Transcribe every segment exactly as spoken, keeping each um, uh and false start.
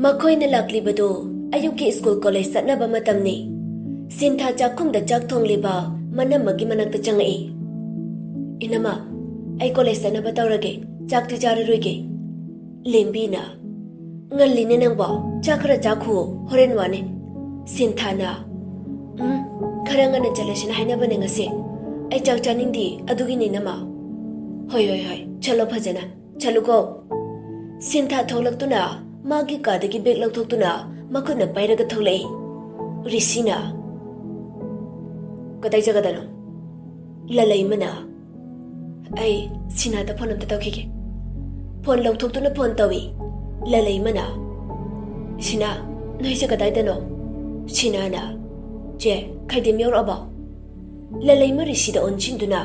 ꯃꯈꯣꯏꯅ ꯂꯥꯛꯂꯤꯕꯗꯨ ꯑꯌꯨꯛꯀꯤ school college ꯆꯠꯅꯕ ꯃꯇꯝꯅꯤ꯫ ꯁꯤꯟꯊꯥ ꯆꯥꯛꯈꯨꯝꯗ ꯆꯥꯛ ꯊꯣꯡꯂꯤꯕ ꯃꯅꯝꯃꯒꯤ ꯃꯅꯥꯛꯇ ꯆꯪꯉꯛꯏ꯫ "ꯏꯅꯝꯃ, ꯑꯩ ꯀꯣꯂꯦꯖ ꯆꯠꯅꯕ ꯇꯧꯔꯒꯦ, ꯆꯥꯛꯇꯤ ꯆꯥꯔꯔꯣꯏꯒꯦ꯫" ꯂꯦꯝꯕꯤꯅ, "ꯉꯜꯂꯤꯅꯦ ꯅꯪꯕꯣ, ꯆꯥꯛ ꯈꯔ ꯆꯥꯈꯨꯑꯣ, ꯍꯣꯔꯦꯟ ꯋꯥꯅꯤ꯫" ꯁꯤꯟꯊꯥꯅ, "ꯎꯝ, ꯈꯔ ꯉꯟꯅ ꯆꯠꯂꯁꯤꯅ ꯍꯥꯏꯅꯕꯅꯦ ꯉꯁꯤ꯫ ꯑꯩ ꯆꯥꯛ ꯆꯥꯅꯤꯡꯗꯦ, ꯑꯗꯨꯒꯤꯅꯤ ꯏꯅꯝꯃ꯫" "ꯍꯣꯏ, ꯍꯣꯏ, ꯍꯣꯏ, ꯆꯠꯂꯣ ꯐꯖꯅ, ꯆꯠꯂꯨꯀꯣ꯫" ꯁꯤꯟꯊꯥ ꯊꯣꯛꯂꯛꯇꯨꯅ ꯃꯥꯒꯤ ꯀꯥꯗꯒꯤ ꯕꯦꯒ ꯂꯧꯊꯣꯛꯇꯨꯅ ꯃꯈꯨꯠꯅ ꯄꯥꯏꯔꯒ ꯊꯣꯛꯂꯛꯏ꯫ ꯔꯤꯁꯤꯅ, "ꯀꯗꯥꯏ ꯆꯠꯀꯗꯅꯣ?" ꯂꯂꯩꯃꯅ, "ꯑꯩ ꯁꯤꯅꯥꯗ ꯐꯣꯟ ꯑꯝꯇ ꯇꯧꯈꯤꯒꯦ꯫" ꯐꯣꯟ ꯂꯧꯊꯣꯛꯇꯨꯅ ꯐꯣꯟ ꯇꯧꯏ꯫ ꯂꯂꯩꯃꯅ, "ꯁꯤꯅꯥ, ꯅꯣꯏꯁꯦ ꯀꯗꯥꯏꯗꯅꯣ?" ꯁꯤꯅꯥꯅ, "ꯆꯦ, ꯈꯥꯏꯗꯦꯝ ꯌꯧꯔꯛꯑꯕꯣ?" ꯂꯂꯩꯃ ꯔꯤꯁꯤꯗ ꯑꯣꯟꯁꯤꯟꯗꯨꯅ,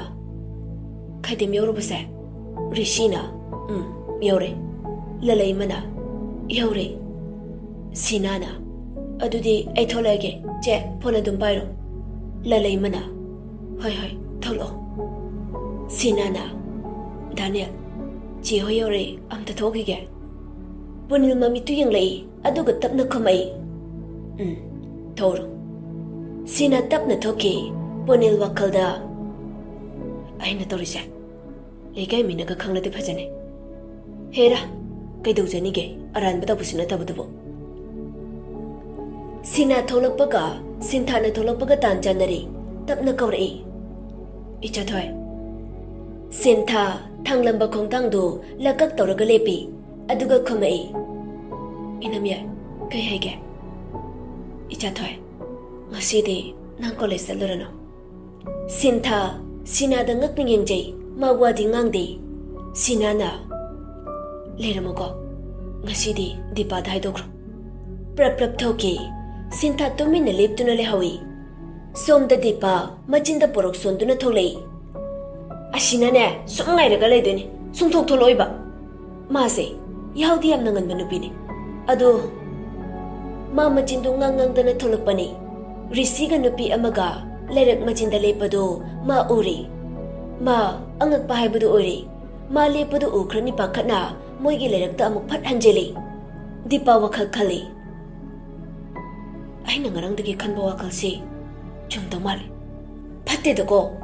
"ꯈꯥꯏꯗꯦꯝ ꯌꯧꯔꯕꯣ ꯁꯦ?" ꯔꯤꯁꯤꯅ, "ꯎꯝ, ꯌꯧꯔꯦ꯫" ꯂꯂꯩꯃꯅ, "ꯌꯧꯔꯦ꯫" ꯁꯤꯅꯥꯅ, "ꯑꯗꯨꯗꯤ ꯑꯩ ꯊꯣꯛꯂꯛꯑꯒꯦ, ꯆꯦ, ꯐꯣꯟ ꯑꯗꯨꯝ ꯄꯥꯏꯔꯣ꯫" ꯂꯂꯩꯃꯅ, "ꯍꯣꯏ, ꯍꯣꯏ, ꯊꯣꯛꯂꯛꯑꯣ꯫" ꯁꯤꯅꯥꯅ, "ꯗꯥꯅꯤꯌꯦꯜ, ꯆꯦ ꯍꯣꯏ ꯌꯧꯔꯛꯑꯦ, ꯑꯝꯇ ꯊꯣꯛꯈꯤꯒꯦ꯫" ꯄꯨꯅꯤꯜ ꯃꯃꯤꯠꯇꯨ ꯌꯦꯡꯂꯛꯏ, ꯑꯗꯨꯒ ꯇꯞꯅ ꯈꯨꯝꯃꯛꯏ, "ꯎꯝ, ꯊꯣꯛꯎꯔꯣ꯫" ꯁꯤꯅꯥ ꯇꯞꯅ ꯊꯣꯛꯈꯤ꯫ ꯄꯨꯅꯤꯜ ꯋꯥꯈꯜꯗ, "ꯑꯩꯅ ꯇꯧꯔꯤꯁꯦ ꯂꯩꯀꯥꯏ ꯃꯤꯅꯒ ꯈꯪꯂꯗꯤ ꯐꯖꯅꯤ꯫ ꯍꯦꯔꯥ, ꯀꯩꯗꯧꯖꯅꯤꯒꯦ, ꯑꯔꯥꯟꯕ ꯇꯧꯕꯁꯨ ꯅꯠꯇꯕꯗꯨꯕꯨ꯫" ꯁꯤꯅꯥ ꯊꯣꯛꯂꯛꯄꯒ, ꯁꯤꯟꯊꯥꯅ ꯊꯣꯛꯂꯛꯄꯒ ꯇꯥꯟ ꯆꯥꯟꯅꯔꯦ꯫ ꯇꯞꯅ ꯀꯧꯔꯛꯏ, "ꯏꯆꯥꯊꯣꯏ꯫" ꯁꯤꯟꯊꯥ ꯊꯥꯡꯂꯝꯕ ꯈꯣꯡꯊꯥꯡꯗꯨ ꯂꯀꯛ ꯇꯧꯔꯒ ꯂꯦꯞꯄꯤ꯫ ꯑꯗꯨꯒ ꯈꯨꯝꯃꯛꯏ, "ꯏꯅꯝꯌꯥꯏ, ꯀꯩ ꯍꯥꯏꯒꯦ?" "ꯏꯆꯥꯊꯣꯏ, ꯉꯁꯤꯗꯤ ꯅꯪ ꯀꯣꯂꯦꯖ ꯆꯠꯂꯨꯔꯅꯨ꯫" ꯁꯤꯟꯊꯥ ꯁꯤꯅꯥꯗ ꯉꯛꯅ ꯌꯦꯡꯖꯩ, ꯃꯥ ꯋꯥꯗꯤ ꯉꯥꯡꯗꯦ꯫ ꯁꯤꯅꯥꯅ, "ꯂꯩꯔꯝꯃꯣꯀꯣ, ꯉꯁꯤꯗꯤ ꯗꯤꯄꯥꯗ ꯍꯥꯏꯗꯣꯛꯈ꯭ꯔꯣ꯫" ꯄ꯭ꯔꯞ ꯄ꯭ꯔꯞ ꯊꯣꯛꯈꯤ꯫ ꯁꯤꯟꯊꯥ ꯇꯨꯃꯤꯟꯅ ꯂꯦꯞꯇꯨꯅ ꯂꯩꯍꯧꯏ꯫ ꯁꯣꯝꯗ ꯗꯤꯄꯥ ꯃꯆꯤꯟꯗ ꯄꯣꯔꯣꯛ ꯁꯣꯟꯗꯨꯅ ꯊꯣꯛꯂꯛꯏ꯫ "ꯑꯁꯤꯅꯅꯦ, ꯁꯨꯝ ꯉꯥꯏꯔꯒ ꯂꯩꯗꯣꯏꯅꯦ, ꯁꯨꯡꯊꯣꯛ ꯊꯣꯛꯂꯛꯑꯣꯏꯕ꯫ ꯃꯥꯁꯦ ꯌꯥꯍꯧꯗꯤ ꯌꯥꯝꯅ ꯉꯟꯕ ꯅꯨꯄꯤꯅꯦ, ꯑꯗꯣ ꯃꯥ ꯃꯆꯤꯟꯗꯣ ꯉꯥꯡ ꯉꯥꯡꯗꯅ ꯊꯣꯛꯂꯛꯄꯅꯤ꯫ ꯔꯤꯁꯤꯒ ꯅꯨꯄꯤ ꯑꯃꯒ ꯂꯩꯔꯛ ꯃꯆꯤꯟꯗ ꯂꯦꯞꯄꯗꯣ ꯃꯥ ꯎꯔꯦ꯫ ꯃꯥ ꯑꯉꯛꯄ ꯍꯥꯏꯕꯗꯨ ꯑꯣꯏꯔꯦ꯫ ꯃꯥ ꯂꯦꯞꯄꯗꯨ ꯎꯈ꯭ꯔꯅꯤ ꯄꯥꯈꯠꯅ ꯃꯣꯏꯒꯤ ꯂꯩꯔꯛꯇ ꯑꯃꯨꯛ ꯐꯠ ꯍꯟꯖꯤꯜꯂꯤ꯫ ꯗꯤꯄꯥ ꯋꯥꯈꯜ ꯈꯜꯂꯤ꯫ ꯑꯩꯅ ꯉꯔꯥꯡꯗꯒꯤ ꯈꯟꯕ ꯋꯥꯈꯜꯁꯤ ꯆꯨꯝꯗꯧ ꯃꯥꯜꯂꯤ꯫ ꯐꯠꯇꯦꯗꯀꯣ,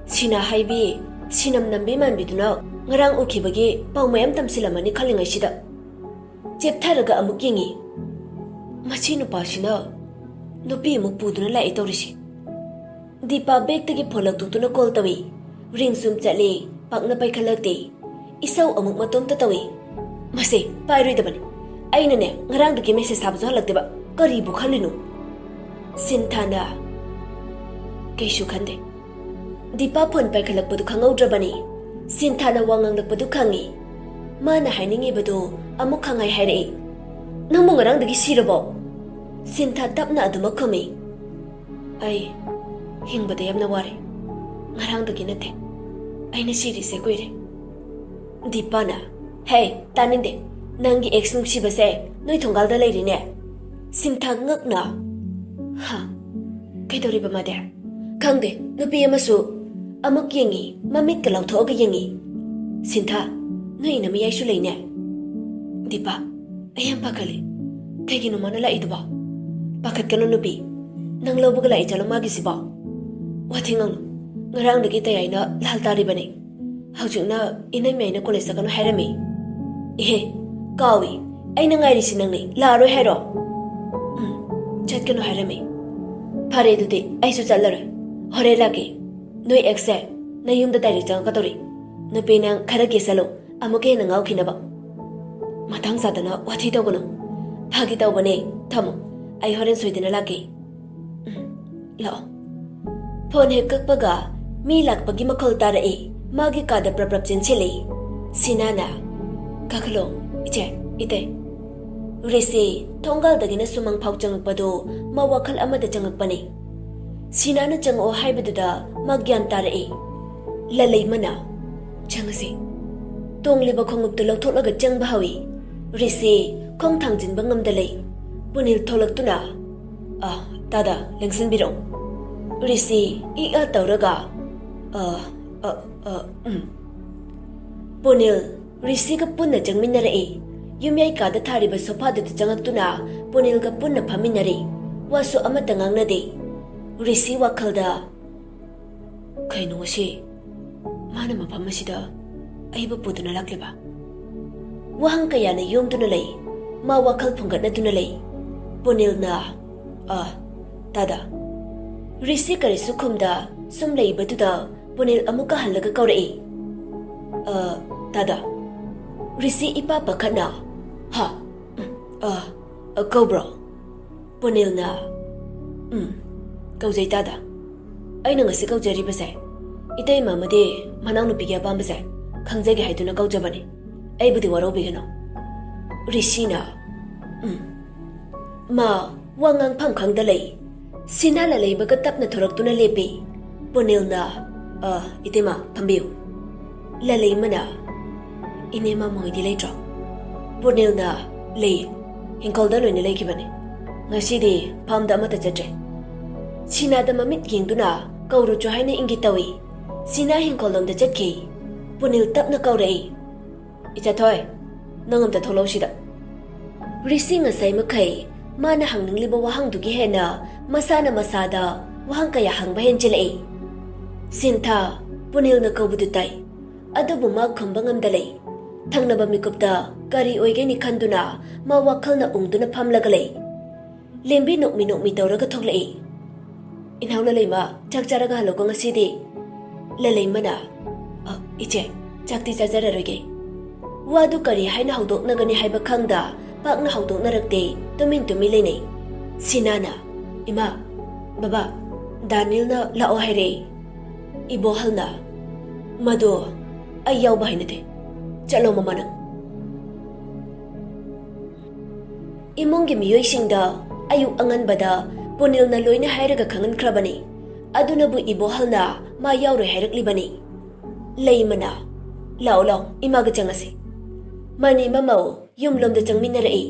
ꯁꯤꯅꯥ ꯍꯥꯏꯕꯤ, ꯁꯤꯅꯝ ꯅꯝꯕꯤ ꯃꯥꯟꯕꯤꯗꯨꯅ ꯉꯔꯥꯡ ꯎꯈꯤꯕꯒꯤ ꯄꯥꯎ ꯃꯌꯥꯝ ꯇꯝꯁꯤꯜꯂꯝꯃꯅꯤ ꯈꯜꯂꯤꯉꯩꯁꯤꯗ꯫ ꯆꯦꯞꯊꯔꯒ ꯑꯃꯨꯛ ꯌꯦꯡꯉꯤ꯫ ꯃꯁꯤ ꯅꯨꯄꯥꯁꯤꯅ ꯅꯨꯄꯤ ꯑꯃꯨꯛ ꯄꯨꯗꯨꯅ ꯂꯥꯛꯑꯦ ꯇꯧꯔꯤꯁꯤ꯫ ꯗꯤꯄꯥ ꯕꯦꯒꯇꯒꯤ ꯐꯣꯟ ꯂꯧꯊꯣꯛꯇꯨꯅ ꯀꯣꯜ ꯇꯧꯏ꯫ ꯔꯤꯡ ꯁꯨꯝ ꯆꯠꯂꯤ, ꯄꯥꯛꯅ ꯄꯥꯏꯈꯠꯂꯛꯇꯦ꯫ ꯏꯁꯧ ꯑꯃꯨꯛ ꯃꯇꯣꯝꯇ ꯇꯧꯏ꯫ ꯃꯁꯦ ꯄꯥꯏꯔꯣꯏꯗꯕꯅꯤ꯫ ꯑꯩꯅꯅꯦ ꯉꯔꯥꯡꯗꯒꯤ ꯃꯦꯁꯦꯖ ꯊꯥꯕꯁꯨ ꯍꯜꯂꯛꯇꯦꯕ꯫ ꯀꯔꯤꯕꯨ ꯈꯜꯂꯤꯅꯣ? ꯁꯤꯟꯊꯥꯅ, "ꯀꯩꯁꯨ ꯈꯟꯗꯦ꯫" ꯗꯤꯄꯥ ꯐꯣꯟ ꯄꯥꯏꯈꯠꯂꯛꯄꯗꯨ ꯈꯪꯍꯧꯗ꯭ꯔꯕꯅꯤ꯫ ꯁꯤꯟꯊꯥꯅ ꯋꯥ ꯉꯥꯡꯂꯛꯄꯗꯨ ꯈꯪꯏ꯫ ꯃꯥꯅ ꯍꯥꯏꯅꯤꯡꯉꯤꯕꯗꯨ ꯑꯃꯨꯛ ꯈꯪꯍꯥꯏ ꯍꯥꯏꯔꯛꯏ꯫ "ꯅꯪꯕꯨ ꯉꯔꯥꯡꯗꯒꯤ ꯁꯤꯔꯕꯣ?" ꯁꯤꯟꯊꯥ ꯇꯞꯅ ꯑꯗꯨꯃꯛ ꯈꯨꯝꯃꯤ꯫ "ꯑꯩ ꯍꯤꯡꯕꯗ ꯌꯥꯝꯅ ꯋꯥꯔꯦ꯫ ꯉꯔꯥꯡꯗꯒꯤ ꯅꯠꯇꯦ꯫ ꯑꯩꯅ ꯁꯤꯔꯤꯁꯦ ꯀꯨꯏꯔꯦ꯫" ꯗꯤꯄꯥꯅ, "ꯍꯦ, ꯇꯥꯅꯤꯡꯗꯦ꯫ ꯅꯪꯒꯤ ꯑꯦꯛꯁ ꯅꯨꯡꯁꯤꯕꯁꯦ ꯅꯣꯏ ꯊꯣꯡꯒꯥꯜꯗ ꯂꯩꯔꯤꯅꯦ?" ꯁꯤꯟꯊꯥ ꯉꯛꯅ, "ꯍꯥ? ꯀꯩꯗꯧꯔꯤꯕ ꯃꯥꯗꯤ?" "ꯈꯪꯗꯦ, ꯅꯨꯄꯤ ꯑꯃꯁꯨ ꯑꯃꯨꯛ ꯌꯦꯡꯉꯤ, ꯃꯃꯤꯠꯀ ꯂꯥꯎꯊꯣꯛꯑꯒ ꯌꯦꯡꯉꯤ꯫" ꯁꯤꯟꯊꯥ, "ꯅꯣꯏ ꯏꯅꯝꯃꯌꯥꯏꯁꯨ ꯂꯩꯅꯦ?" ꯗꯤꯄꯥ, "ꯑꯩ ꯌꯥꯝ ꯄꯥꯈꯠꯂꯤ꯫ ꯀꯩꯒꯤꯅꯣ ꯃꯥꯅ ꯂꯥꯛꯏꯗꯨꯕꯣ?" "ꯄꯥꯈꯠꯀꯅꯨ ꯅꯨꯄꯤ, ꯅꯪ ꯂꯧꯕꯒ ꯂꯥꯛꯏ ꯆꯠꯂꯣ ꯃꯥꯒꯤꯁꯤꯕꯣ?" "ꯋꯥꯊꯤ ꯉꯥꯡꯅꯨ꯫ ꯉꯔꯥꯡꯗꯒꯤ ꯇꯌꯥꯏꯅ ꯂꯥꯜ ꯇꯥꯔꯤꯕꯅꯤ꯫ ꯍꯧꯖꯤꯛꯅ ꯏꯅꯝꯃꯌꯥꯏꯅ ꯀꯣꯂꯦꯖ ꯆꯠꯀꯅꯨ ꯍꯥꯏꯔꯝꯃꯤ꯫" "ꯏꯍꯦ, ꯀꯥꯎꯏ꯫ ꯑꯩꯅ ꯉꯥꯏꯔꯤꯁꯤ ꯅꯪꯅꯤ꯫ ꯂꯥꯛꯑꯔꯣꯏ ꯍꯥꯏꯔꯣ?" "ꯎꯝ, ꯆꯠꯀꯅꯨ ꯍꯥꯏꯔꯝꯃꯤ꯫" "ꯐꯔꯦ, ꯑꯗꯨꯗꯤ ꯑꯩꯁꯨ ꯆꯠꯂꯔꯣꯏ꯫ ꯍꯣꯔꯦꯟ ꯂꯥꯛꯀꯦ꯫ ꯅꯣꯏ ꯑꯦꯛꯁꯁꯦ ꯅꯌꯨꯝꯗ ꯗꯥꯏꯔꯦꯛ ꯆꯪꯉꯛꯀꯗꯧꯔꯤ꯫ ꯅꯨꯄꯤ, ꯅꯪ ꯈꯔ ꯀꯦꯁꯜꯂꯨ, ꯑꯃꯨꯛꯀ ꯍꯦꯟꯅ ꯉꯥꯎꯈꯤꯅꯕ꯫ ꯃꯇꯥꯡ ꯆꯥꯗꯅ ꯋꯥꯊꯤ ꯇꯧꯒꯅꯨ꯫ ꯐꯥꯒꯤ ꯇꯧꯕꯅꯦ꯫ ꯊꯝꯃꯣ, ꯑꯩ ꯍꯣꯔꯦꯟ ꯁꯣꯏꯗꯅ ꯂꯥꯛꯀꯦ꯫ ꯎꯝ, ꯂꯥꯛꯑꯣ꯫" ꯐꯣꯟ ꯍꯦꯛ ꯀꯛꯄꯒ ꯃꯤ ꯂꯥꯛꯄꯒꯤ ꯃꯈꯣꯜ ꯇꯥꯔꯛꯏ꯫ ꯃꯥꯒꯤ ꯀꯥꯗ ꯄ꯭ꯔꯞ ꯄ꯭ꯔꯞ ꯆꯦꯟꯁꯤꯜꯂꯤ꯫ ꯁꯤꯅꯥꯅ, "ꯀꯥꯈꯠꯂꯣ, ꯏꯆꯦ, ꯏꯇꯩ꯫" ꯔꯤꯁꯤ ꯊꯣꯡꯒꯥꯜꯗꯒꯤꯅ ꯁꯨꯃꯥꯡ ꯐꯥꯎ ꯆꯪꯉꯛꯄꯗꯨ ꯃꯥ ꯋꯥꯈꯜ ꯑꯃꯗ ꯆꯪꯉꯛꯄꯅꯤ꯫ ꯁꯤꯅꯥꯅ ꯆꯪꯉꯛꯑꯣ ꯍꯥꯏꯕꯗꯨꯗ ꯃꯥ ꯒ꯭ꯌꯥꯟ ꯇꯥꯔꯛꯏ꯫ ꯂꯂꯩꯃꯅ, "ꯆꯪꯉꯁꯤ꯫" ꯇꯣꯡꯂꯤꯕ ꯈꯣꯡꯎꯞꯇꯨ ꯂꯧꯊꯣꯛꯂꯒ ꯆꯪꯕ ꯍꯧꯏ꯫ ꯔꯤꯁꯤ ꯈꯣꯡ ꯊꯥꯡꯖꯤꯟꯕ ꯉꯝꯗ ꯂꯩ꯫ ꯄꯨꯅꯤꯜ ꯊꯣꯛꯂꯛꯇꯨꯅ, "ꯑ, ꯇꯥꯗ, ꯂꯦꯡꯁꯤꯟꯕꯤꯔꯛꯎ꯫" ꯔꯤꯁꯤ ꯏꯛ ꯑ ꯇꯧꯔꯒ, "ꯑ, ꯑ, ꯑ, ꯎꯝ꯫" ꯄꯨꯅꯤꯜ ꯔꯤꯁꯤꯒ ꯄꯨꯟꯅ ꯆꯪꯃꯤꯟꯅꯔꯛꯏ꯫ ꯌꯨꯝꯌꯥꯏ ꯀꯥꯗ ꯊꯥꯔꯤꯕ ꯁꯣꯐꯥꯗꯨꯗ ꯆꯪꯉꯛꯇꯨꯅ ꯄꯨꯅꯤꯜꯒ ꯄꯨꯟꯅ ꯐꯝꯃꯤꯟꯅꯔꯦ꯫ ꯋꯥꯁꯨ ꯑꯃꯠꯇ ꯉꯥꯡꯅꯗꯦ꯫ ꯔꯤꯁꯤ ꯋꯥꯈꯜꯗ, "ꯀꯩꯅꯣ ꯉꯁꯤ ꯃꯥꯅ ꯃꯐꯝ ꯑꯁꯤꯗ ꯑꯩꯕꯨ ꯄꯨꯗꯨꯅ ꯂꯥꯛꯂꯤꯕ?" ꯋꯥꯍꯪ ꯀꯌꯥꯅ ꯌꯣꯝꯗꯨꯅ ꯂꯩ꯫ ꯃꯥ ꯋꯥꯈꯜ ꯐꯨꯡꯒꯠꯅꯗꯨꯅ ꯂꯩ꯫ ꯄꯨꯅꯤꯜꯅ, "ꯑ, ꯇꯥꯗ?" ꯔꯤꯁꯤ ꯀꯔꯤꯁꯨ ꯈꯨꯝꯗ ꯁꯨꯝ ꯂꯩꯕꯗꯨꯗ ꯄꯨꯅꯤꯜ ꯑꯃꯨꯛꯀ ꯍꯜꯂꯒ ꯀꯧꯔꯛꯏ, "ꯑ, ꯇꯥꯗ?" ꯔꯤꯁꯤ ꯏꯄꯥ ꯄꯥꯈꯠꯅ, "ꯍꯥ? ꯎꯝ, ꯑ, ꯑ, ꯀꯧꯕ꯭ꯔꯣ?" ꯄꯨꯅꯤꯜꯅ, "ꯎꯝ, ꯀꯧꯖꯩ ꯇꯥꯗ꯫ ꯑꯩꯅ ꯉꯁꯤ ꯀꯧꯖꯔꯤꯕꯁꯦ ꯏꯇꯩꯃ ꯑꯃꯗꯤ ꯃꯅꯥꯎꯅꯨꯄꯤꯒꯤ ꯑꯄꯥꯝꯕꯁꯦ ꯈꯪꯖꯒꯦ ꯍꯥꯏꯗꯨꯅ ꯀꯧꯖꯕꯅꯤ꯫ ꯑꯩꯕꯨꯗꯤ ꯋꯥꯔꯧꯕꯤꯒꯅꯨ꯫" ꯔꯤꯁꯤꯅ, "ꯎꯝ꯫" ꯃꯥ ꯋꯥ ꯉꯥꯡꯐꯝ ꯈꯪꯗ ꯂꯩ꯫ ꯁꯤꯅꯥ ꯂꯂꯩꯃꯒ ꯇꯞꯅ ꯊꯣꯔꯛꯇꯨꯅ ꯂꯦꯞꯄꯤ꯫ ꯄꯨꯅꯤꯜꯅ, "ꯑ, ꯏꯇꯩꯃ, ꯐꯝꯕꯤꯌꯨ꯫" ꯂꯂꯩꯃꯅ, "ꯏꯅꯦ ꯃꯃꯣꯏꯗꯤ ꯂꯩꯇ꯭ꯔꯣ?" ꯄꯨꯅꯤꯜꯅ, "ꯂꯩ, ꯏꯪꯈꯣꯜꯗ ꯂꯣꯏꯅ ꯂꯩꯈꯤꯕꯅꯤ꯫ ꯉꯁꯤꯗꯤ ꯐꯥꯝꯗ ꯑꯃꯠꯇ ꯆꯠꯇ꯭ꯔꯦ꯫" ꯁꯤꯅꯥꯗ ꯃꯃꯤꯠ ꯌꯦꯡꯗꯨꯅ ꯀꯧꯔꯨꯆꯣ ꯍꯥꯏꯅ ꯏꯪꯒꯤꯠ ꯇꯧꯏ꯫ ꯁꯤꯅꯥ ꯏꯪꯈꯣꯜꯂꯣꯝꯗ ꯆꯠꯈꯤ꯫ ꯄꯨꯅꯤꯜ ꯇꯞꯅ ꯀꯧꯔꯛꯏ, "ꯏꯆꯥꯊꯣꯏ, ꯅꯪ ꯑꯝꯇ ꯊꯣꯛꯂꯛꯎ ꯁꯤꯗ꯫" ꯔꯤꯁꯤ ꯉꯁꯥꯏ ꯃꯈꯩ ꯃꯥꯅ ꯍꯪꯅꯤꯡꯂꯤꯕ ꯋꯥꯍꯪꯗꯨꯒꯤ ꯍꯦꯟꯅ ꯃꯁꯥꯅ ꯃꯁꯥꯗ ꯋꯥꯍꯪ ꯀꯌꯥ ꯍꯪꯕ ꯍꯦꯟꯖꯤꯜꯂꯛꯏ꯫ ꯁꯤꯟꯊꯥ ꯄꯨꯅꯤꯜꯅ ꯀꯧꯕꯗꯨ ꯇꯥꯏ, ꯑꯗꯨꯕꯨ ꯃꯥ ꯈꯨꯝꯕ ꯉꯝꯗ ꯂꯩ꯫ ꯊꯪꯅꯕ ꯃꯤꯀꯨꯞꯇ ꯀꯔꯤ ꯑꯣꯏꯒꯅꯤ ꯈꯟꯗꯨꯅ ꯃꯥ ꯋꯥꯈꯜꯅ ꯎꯪꯗꯨꯅ ꯐꯝꯂꯒ ꯂꯩ꯫ ꯂꯦꯝꯕꯤ ꯅꯣꯛꯃꯤ ꯅꯣꯛꯃꯤ ꯇꯧꯔꯒ ꯊꯣꯛꯂꯛꯏ꯫ "ꯏꯅꯥꯎ ꯂꯂꯩꯃ, ꯆꯥꯛ ꯆꯥꯔꯒ ꯍꯜꯂꯣꯀꯣ ꯉꯁꯤꯗꯤ꯫" ꯂꯂꯩꯃꯅ, "ꯑ, ꯏꯆꯦ, ꯆꯥꯛꯇꯤ ꯆꯥꯖꯔꯔꯣꯏꯒꯦ꯫" ꯋꯥꯗꯨ ꯀꯔꯤ ꯍꯥꯏꯅ ꯍꯧꯗꯣꯛꯅꯒꯅꯤ ꯍꯥꯏꯕ ꯈꯪꯗ ꯄꯥꯛꯅ ꯍꯧꯗꯣꯛꯅꯔꯛꯇꯦ, ꯇꯨꯃꯤꯟ ꯇꯨꯃꯤꯟ ꯂꯩꯅꯩ꯫ ꯁꯤꯅꯥꯅ, "ꯏꯃꯥ, ꯕꯕꯥ, ꯗꯥꯅꯤꯜꯅ ꯂꯥꯛꯑꯣ ꯍꯥꯏꯔꯛꯏ꯫" ꯏꯕꯣꯍꯜꯅ, "ꯃꯗꯣ ꯑꯩ ꯌꯥꯎꯕ ꯍꯩꯅꯗꯦ, ꯆꯠꯂꯣ ꯃꯃꯥ ꯅꯪ꯫" ꯏꯃꯨꯡꯒꯤ ꯃꯤꯑꯣꯏꯁꯤꯡꯗ ꯑꯌꯨꯛ ꯑꯉꯟꯕꯗ ꯄꯨꯅꯤꯜꯅ ꯂꯣꯏꯅ ꯍꯥꯏꯔꯒ ꯈꯪꯍꯟꯈ꯭ꯔꯕꯅꯤ꯫ ꯑꯗꯨꯅꯕꯨ ꯏꯕꯣꯍꯜꯅ ꯃꯥ ꯌꯥꯎꯔꯣꯏ ꯍꯥꯏꯔꯛꯂꯤꯕꯅꯤ꯫ ꯂꯩꯃꯅ, "ꯂꯥꯛꯑꯣ, ꯂꯥꯛꯑꯣ, ꯏꯃꯥꯒ ꯆꯪꯉꯁꯤ꯫" ꯃꯅꯤ ꯃꯃꯧ ꯌꯨꯝꯂꯣꯝꯗ ꯆꯪꯃꯤꯟꯅꯔꯛꯏ꯫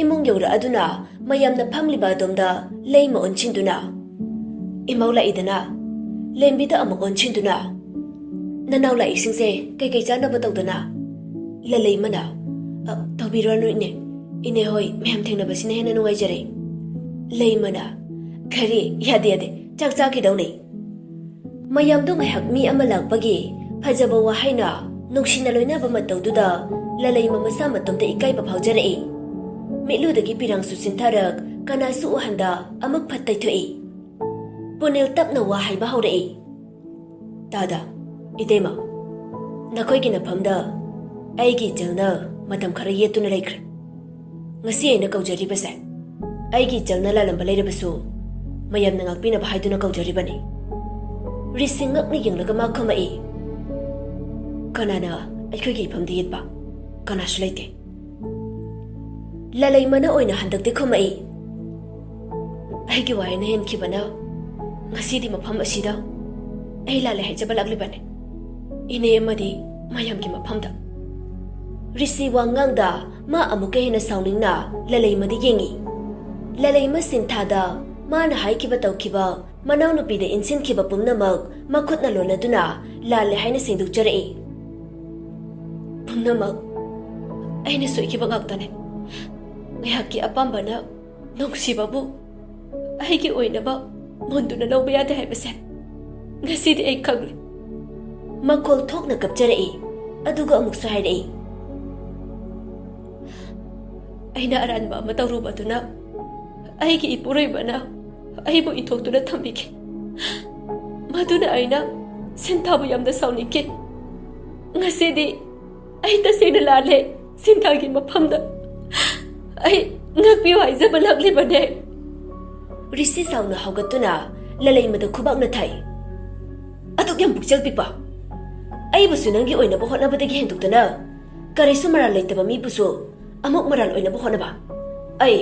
ꯏꯃꯨꯡ ꯌꯧꯔꯛꯑꯗꯨꯅ ꯃꯌꯥꯝꯅ ꯐꯝꯂꯤꯕ ꯑꯗꯣꯝꯗ ꯂꯩꯃ ꯑꯣꯟꯁꯤꯟꯗꯨꯅ, "ꯏꯃꯧ ꯂꯥꯛꯏꯗꯅ?" ꯂꯦꯝꯕꯤꯗ ꯑꯃꯨꯛ ꯑꯣꯟꯁꯤꯟꯗꯨꯅ, "ꯅꯅꯥꯎ ꯂꯥꯛꯏꯁꯤꯡꯁꯦ ꯀꯩꯀꯩ ꯆꯥꯅꯕ ꯇꯧꯗꯅ?" ꯂꯂꯩꯃꯅ, ꯑ, ꯇꯧꯕꯤꯔꯨꯔꯅꯨ, ꯏꯅꯦ꯫ ꯏꯅꯦ ꯍꯣꯏ ꯃꯌꯥꯝ ꯊꯦꯡꯅꯕꯁꯤꯅ ꯍꯦꯟꯅ ꯅꯨꯡꯉꯥꯏꯖꯔꯦ꯫ ꯂꯩꯃꯅ, "ꯀꯔꯤ? ꯌꯥꯗꯦ, ꯌꯥꯗꯦ, ꯆꯥꯛ ꯆꯥꯈꯤꯗꯧꯅꯦ꯫" ꯃꯌꯥꯝꯗꯣ ꯉꯥꯏꯍꯥꯛ ꯃꯤ ꯑꯃ ꯂꯥꯛꯄꯒꯤ ꯐꯖꯕ ꯋꯥꯍꯩꯅ ꯅꯨꯡꯁꯤꯅ ꯂꯣꯏꯅꯕ ꯃꯇꯧꯗꯨꯗ ꯂꯂꯩꯃ ꯃꯁꯥ ꯃꯇꯣꯝꯇ ꯏꯀꯥꯏꯕ ꯐꯥꯎꯖꯔꯛꯏ꯫ ꯃꯤꯠꯂꯨꯗꯒꯤ ꯄꯤꯔꯥꯡꯁꯨ ꯁꯤꯟꯊꯔꯛ, ꯀꯅꯥꯁꯨ ꯎꯍꯟꯗ ꯑꯃꯨꯛ ꯐꯠ ꯇꯩꯊꯣꯛꯏ꯫ ꯄꯨꯅꯤꯜ ꯇꯞꯅ ꯋꯥ ꯍꯥꯏꯕ ꯍꯧꯔꯛꯏ꯫ "ꯇꯥꯗ, ꯏꯇꯩꯃ, ꯅꯈꯣꯏꯒꯤ ꯅꯐꯝꯗ ꯑꯩꯒꯤ ꯏꯆꯜꯅ ꯃꯇꯝ ꯈꯔ ꯌꯦꯠꯇꯨꯅ ꯂꯩꯈ꯭ꯔꯦ꯫ ꯉꯁꯤ ꯑꯩꯅ ꯀꯧꯖꯔꯤꯕꯁꯦ, ꯑꯩꯒꯤ ꯏꯆꯜꯅ ꯂꯥꯜꯂꯝꯕ ꯂꯩꯔꯕꯁꯨ ꯃꯌꯥꯝꯅ ꯉꯥꯛꯄꯤꯅꯕ ꯍꯥꯏꯗꯨꯅ ꯀꯧꯖꯔꯤꯕꯅꯤ꯫" ꯔꯤꯁꯤ ꯉꯛꯅ ꯌꯦꯡꯂꯒ ꯃꯥ ꯈꯨꯝꯃꯛꯏ꯫ "ꯀꯅꯥꯅ ꯑꯩꯈꯣꯏꯒꯤ ꯏꯐꯝꯗ ꯌꯦꯠꯄ? ꯀꯅꯥꯁꯨ ꯂꯩꯇꯦ꯫" ꯂꯂꯩꯃꯅ ꯑꯣꯏꯅ ꯍꯟꯗꯛꯇꯤ ꯈꯨꯝꯃꯛꯏ꯫ "ꯑꯩꯒꯤ ꯋꯥꯌꯦꯜꯅ ꯍꯦꯟꯈꯤꯕꯅ ꯉꯁꯤꯗꯤ ꯃꯐꯝ ꯑꯁꯤꯗ ꯑꯩ ꯂꯥꯜꯂꯦ ꯍꯥꯏꯖꯕ ꯂꯥꯛꯂꯤꯕꯅꯤ, ꯏꯅꯦ ꯑꯃꯗꯤ ꯃꯌꯥꯝꯒꯤ ꯃꯐꯝꯗ꯫" ꯔꯤꯁꯤ ꯋꯥ ꯉꯥꯡꯗ ꯃꯥ ꯑꯃꯨꯛꯀ ꯍꯦꯟꯅ ꯁꯥꯎꯅꯤꯡꯅ ꯂꯂꯩꯃꯗ ꯌꯦꯡꯉꯤ꯫ ꯂꯂꯩꯃ ꯁꯤꯟꯊꯥꯗ ꯃꯥꯅ ꯍꯥꯏꯈꯤꯕ ꯇꯧꯈꯤꯕ, ꯃꯅꯥꯎꯅꯨꯄꯤꯗ ꯏꯟꯁꯤꯟꯈꯤꯕ ꯄꯨꯝꯅꯃꯛ ꯃꯈꯨꯠꯅ ꯂꯣꯟꯅꯗꯨꯅ ꯂꯥꯜꯂꯦ ꯍꯥꯏꯅ ꯁꯦꯡꯗꯣꯛꯆꯔꯛꯏ꯫ "ꯄꯨꯝꯅꯃꯛ ꯑꯩꯅ ꯁꯣꯏꯈꯤꯕ ꯉꯥꯛꯇꯅꯦ꯫ ꯉꯥꯏꯍꯥꯛꯀꯤ ꯑꯄꯥꯝꯕꯅ ꯅꯨꯡꯁꯤꯕꯕꯨ ꯑꯩꯒꯤ ꯑꯣꯏꯅꯕ ꯃꯨꯟꯗꯨꯅ ꯂꯧꯕ ꯌꯥꯗꯦ ꯍꯥꯏꯕꯁꯦ ꯉꯁꯤꯗꯤ ꯑꯩ ꯈꯪꯂꯦ꯫" ꯃꯈꯣꯜ ꯊꯣꯛꯅ ꯀꯞꯆꯔꯛꯏ꯫ ꯑꯗꯨꯒ ꯑꯃꯨꯛꯁꯨ ꯍꯥꯏꯔꯛꯏ, "ꯑꯩꯅ ꯑꯔꯥꯟꯕ ꯑꯃ ꯇꯧꯔꯨꯕꯗꯨꯅ ꯑꯩꯒꯤ ꯏꯄꯨꯔꯣꯏꯕꯅ ꯑꯩꯕꯨ ꯏꯟꯊꯣꯛꯇꯨꯅ ꯊꯝꯕꯤꯈꯤ꯫ ꯃꯗꯨꯅ ꯑꯩꯅ ꯁꯤꯟꯊꯥꯕꯨ ꯌꯥꯝꯅ ꯁꯥꯎꯅꯤꯡꯈꯤ꯫ ꯉꯁꯤꯗꯤ ꯑꯩ ꯇꯁꯦꯡꯅ ꯂꯥꯜꯂꯦ꯫ ꯁꯤꯟꯊꯥꯒꯤ ꯃꯐꯝꯗ ꯑꯩ ꯉꯥꯛꯄꯤꯌꯨ ꯍꯥꯏꯖꯕ ꯂꯥꯛꯂꯤꯕꯅꯦ꯫" ꯔꯤꯁꯤ ꯁꯥꯎꯅ ꯍꯧꯒꯠꯇꯨꯅ ꯂꯂꯩꯃꯗ ꯈꯨꯕꯥꯛꯅ ꯊꯥꯏ꯫ "ꯑꯗꯨꯛ ꯌꯥꯝ ꯄꯨꯛꯆꯦꯜ ꯄꯤꯛꯄ? ꯑꯩꯕꯨꯁꯨ ꯅꯪꯒꯤ ꯑꯣꯏꯅꯕ ꯍꯣꯠꯅꯕꯗꯒꯤ ꯍꯦꯟꯗꯣꯛꯇꯅ ꯀꯔꯤꯁꯨ ꯃꯔꯥꯜ ꯂꯩꯇꯕ ꯃꯤꯕꯨꯁꯨ ꯑꯃꯨꯛ ꯃꯔꯥꯜ ꯑꯣꯏꯅꯕ ꯍꯣꯠꯅꯕ? ꯑꯩ,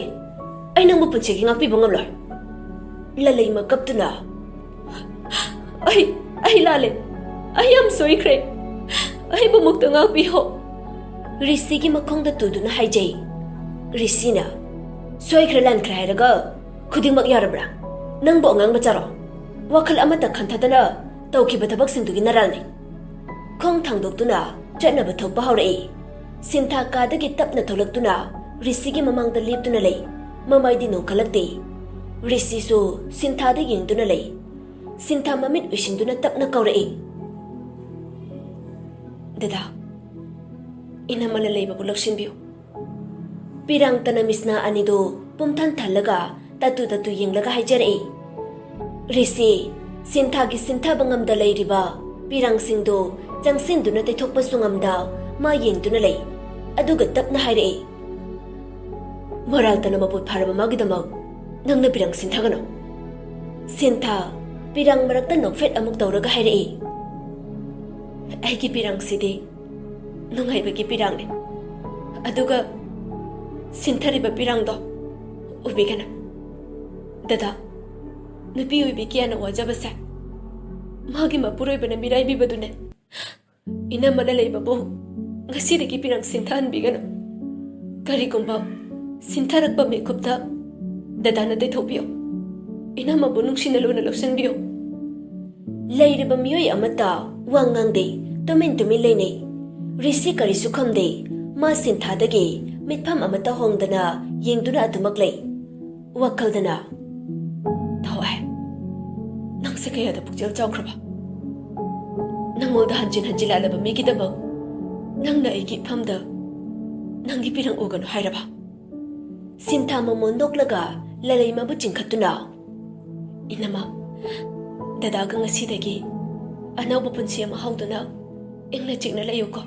ꯑꯩ ꯅꯪꯕꯨ ꯄꯨꯟꯁꯤꯒꯤ ꯉꯥꯛꯄꯤꯕ ꯉꯝꯂꯣꯏ꯫" ꯂꯂꯩꯃ ꯀꯞꯇꯨꯅ, "ꯑꯩ, ꯑꯩ ꯂꯥꯜꯂꯦ꯫ ꯑꯩ ꯌꯥꯝ ꯁꯣꯏꯈ꯭ꯔꯦ꯫ ꯑꯩꯕꯨ ꯑꯃꯨꯛꯇ ꯉꯥꯛꯄꯤꯌꯣ꯫" ꯔꯤꯁꯤꯒꯤ ꯃꯈꯣꯡꯗ ꯇꯨꯗꯨꯅ ꯍꯥꯏꯖꯩ꯫ ꯔꯤꯁꯤꯅ, "ꯁꯣꯏꯈ꯭ꯔꯦ ꯂꯥꯟꯈ꯭ꯔꯦ ꯍꯥꯏꯔꯒ ꯈꯨꯗꯤꯡꯃꯛ ꯌꯥꯔꯕ꯭ꯔꯥ? ꯅꯪꯕꯨ ꯑꯉꯥꯡ ꯃꯆꯥꯔꯣ? ꯋꯥꯈꯜ ꯑꯃꯠꯇ ꯈꯟꯊꯗꯅ ꯇꯧꯈꯤꯕ ꯊꯕꯛꯁꯤꯡꯗꯨꯒꯤ ꯅꯔꯥꯜꯅꯤ꯫" ꯈꯣꯡ ꯊꯥꯡꯗꯣꯛꯇꯨꯅ ꯆꯠꯅꯕ ꯊꯣꯛꯄ ꯍꯧꯔꯛꯏ꯫ ꯁꯤꯟꯊꯥ ꯀꯥꯗꯒꯤ ꯇꯞꯅ ꯊꯣꯛꯂꯛꯇꯨꯅ ꯔꯤꯁꯤꯒꯤ ꯃꯃꯥꯡꯗ ꯂꯦꯞꯇꯨꯅ ꯂꯩ꯫ ꯃꯃꯥꯏꯗꯤ ꯅꯣꯟꯈꯠꯂꯛꯇꯦ꯫ ꯔꯤꯁꯤꯁꯨ ꯁꯤꯟꯊꯥꯗ ꯌꯦꯡꯗꯨꯅ ꯂꯩ꯫ ꯁꯤꯟꯊꯥ ꯃꯃꯤꯠ ꯎꯏꯁꯤꯟꯗꯨꯅ ꯇꯞꯅ ꯀꯧꯔꯛꯏ, "ꯗꯗꯥ, ꯏꯅꯝꯃ ꯂꯂꯩꯃꯕꯨ ꯂꯧꯁꯤꯟꯕꯤꯌꯨ꯫" ꯄꯤꯔꯥꯡ ꯇꯅꯃꯤꯁꯅꯥ ꯑꯅꯤꯗꯨ ꯄꯨꯝꯊꯟ ꯊꯜꯂꯒ ꯇꯠꯇꯨ ꯇꯠꯇꯨ ꯌꯦꯡꯂꯒ ꯍꯥꯏꯖꯔꯛꯏ꯫ ꯔꯤꯁꯤ ꯁꯤꯟꯊꯥꯒꯤ ꯁꯤꯟꯊꯕ ꯉꯝꯗ ꯂꯩꯔꯤꯕ ꯄꯤꯔꯥꯡꯁꯤꯡꯗꯨ ꯆꯪꯁꯤꯟꯗꯨꯅ ꯇꯩꯊꯣꯛꯄꯁꯨ ꯉꯝꯗ ꯃꯥ ꯌꯦꯡꯗꯨꯅ ꯂꯩ꯫ ꯑꯗꯨꯒ ꯇꯞꯅ ꯍꯥꯏꯔꯛꯏ, "ꯃꯣꯔꯥꯜ ꯇꯅ ꯃꯄꯨ ꯐꯥꯔꯕ ꯃꯥꯒꯤꯗꯃꯛ ꯅꯪꯅ ꯄꯤꯔꯥꯡ ꯁꯤꯟꯊꯒꯅꯨ꯫" ꯁꯤꯟꯊꯥ ꯄꯤꯔꯥꯡ ꯃꯔꯛꯇ ꯅꯣꯛꯐꯦꯠ ꯑꯃꯨꯛ ꯇꯧꯔꯒ ꯍꯥꯏꯔꯛꯏ, "ꯑꯩꯒꯤ ꯄꯤꯔꯥꯡꯁꯤꯗꯤ ꯅꯨꯡꯉꯥꯏꯕꯒꯤ ꯄꯤꯔꯥꯡꯅꯤ꯫ ꯑꯗꯨꯒ ꯁꯤꯟꯊꯔꯤꯕ ꯄꯤꯔꯥꯡꯗꯣ ꯎꯕꯤꯒꯅꯨ꯫ ꯗꯗꯥ, ꯅꯨꯄꯤ ꯑꯣꯏꯕꯤ ꯀꯌꯥꯅ ꯋꯥꯖꯕꯁꯦ ꯃꯥꯒꯤ ꯃꯄꯨꯔꯣꯏꯕꯅ ꯃꯤꯔꯥꯏꯕꯤꯕꯗꯨꯅꯦ꯫ ꯏꯅꯝꯃ ꯂꯂꯩꯃꯕꯨ ꯉꯁꯤꯗꯒꯤ ꯄꯤꯔꯥꯡ ꯁꯤꯟꯊꯍꯟꯕꯤꯒꯅꯨ꯫ ꯀꯔꯤꯒꯨꯝꯕ ꯁꯤꯟꯊꯔꯛꯄ ꯃꯤꯀꯨꯞꯇ ꯗꯗꯥꯅ ꯇꯩꯊꯣꯛꯄꯤꯌꯨ꯫ ꯏꯅꯝꯃꯕꯨ ꯅꯨꯡꯁꯤꯅ ꯂꯨꯅ ꯂꯧꯁꯤꯟꯕꯤꯌꯨ꯫" ꯂꯩꯔꯤꯕ ꯃꯤꯑꯣꯏ ꯑꯃꯠꯇ ꯋꯥ ꯉꯥꯡꯗꯦ꯫ ꯇꯨꯃꯤꯟ ꯇꯨꯃꯤꯟ ꯂꯩꯅꯩ꯫ ꯔꯤꯁꯤ ꯀꯔꯤꯁꯨ ꯈꯨꯝꯗꯦ꯫ ꯃꯥ ꯁꯤꯟꯊꯥꯗꯒꯤ ꯃꯤꯠꯐꯝ ꯑꯃꯠꯇ ꯍꯣꯡꯗꯅ ꯌꯦꯡꯗꯨꯅ ꯑꯗꯨꯃꯛ ꯂꯩ꯫ ꯋꯥꯈꯜꯗꯅ, "ꯊꯋꯥꯏ, ꯅꯪꯁꯦ ꯀꯌꯥꯗ ꯄꯨꯛꯆꯦꯜ ꯆꯥꯎꯈ꯭ꯔꯕ? ꯅꯪꯉꯣꯟꯗ ꯍꯟꯖꯤꯟ ꯍꯟꯖꯤꯟ ꯂꯥꯜꯂꯕ ꯃꯤꯒꯤꯗꯃꯛ ꯅꯪꯅ ꯑꯩꯒꯤ ꯏꯐꯝꯗ ꯅꯪꯒꯤ ꯄꯤꯔꯥꯡ ꯎꯒꯅꯨ ꯍꯥꯏꯔꯕ?" ꯁꯤꯟꯊꯥ ꯃꯃꯣꯟ ꯅꯣꯛꯂꯒ ꯂꯂꯩꯃꯕꯨ ꯆꯤꯡꯈꯠꯇꯨꯅ, "ꯏꯅꯝꯃ, ꯗꯗꯥꯒ ꯉꯁꯤꯗꯒꯤ ꯑꯅꯧꯕ ꯄꯨꯟꯁꯤ ꯑꯃ ꯍꯧꯗꯨꯅ ꯏꯪꯅ ꯆꯤꯛꯅ ꯂꯩꯌꯨꯀꯣ꯫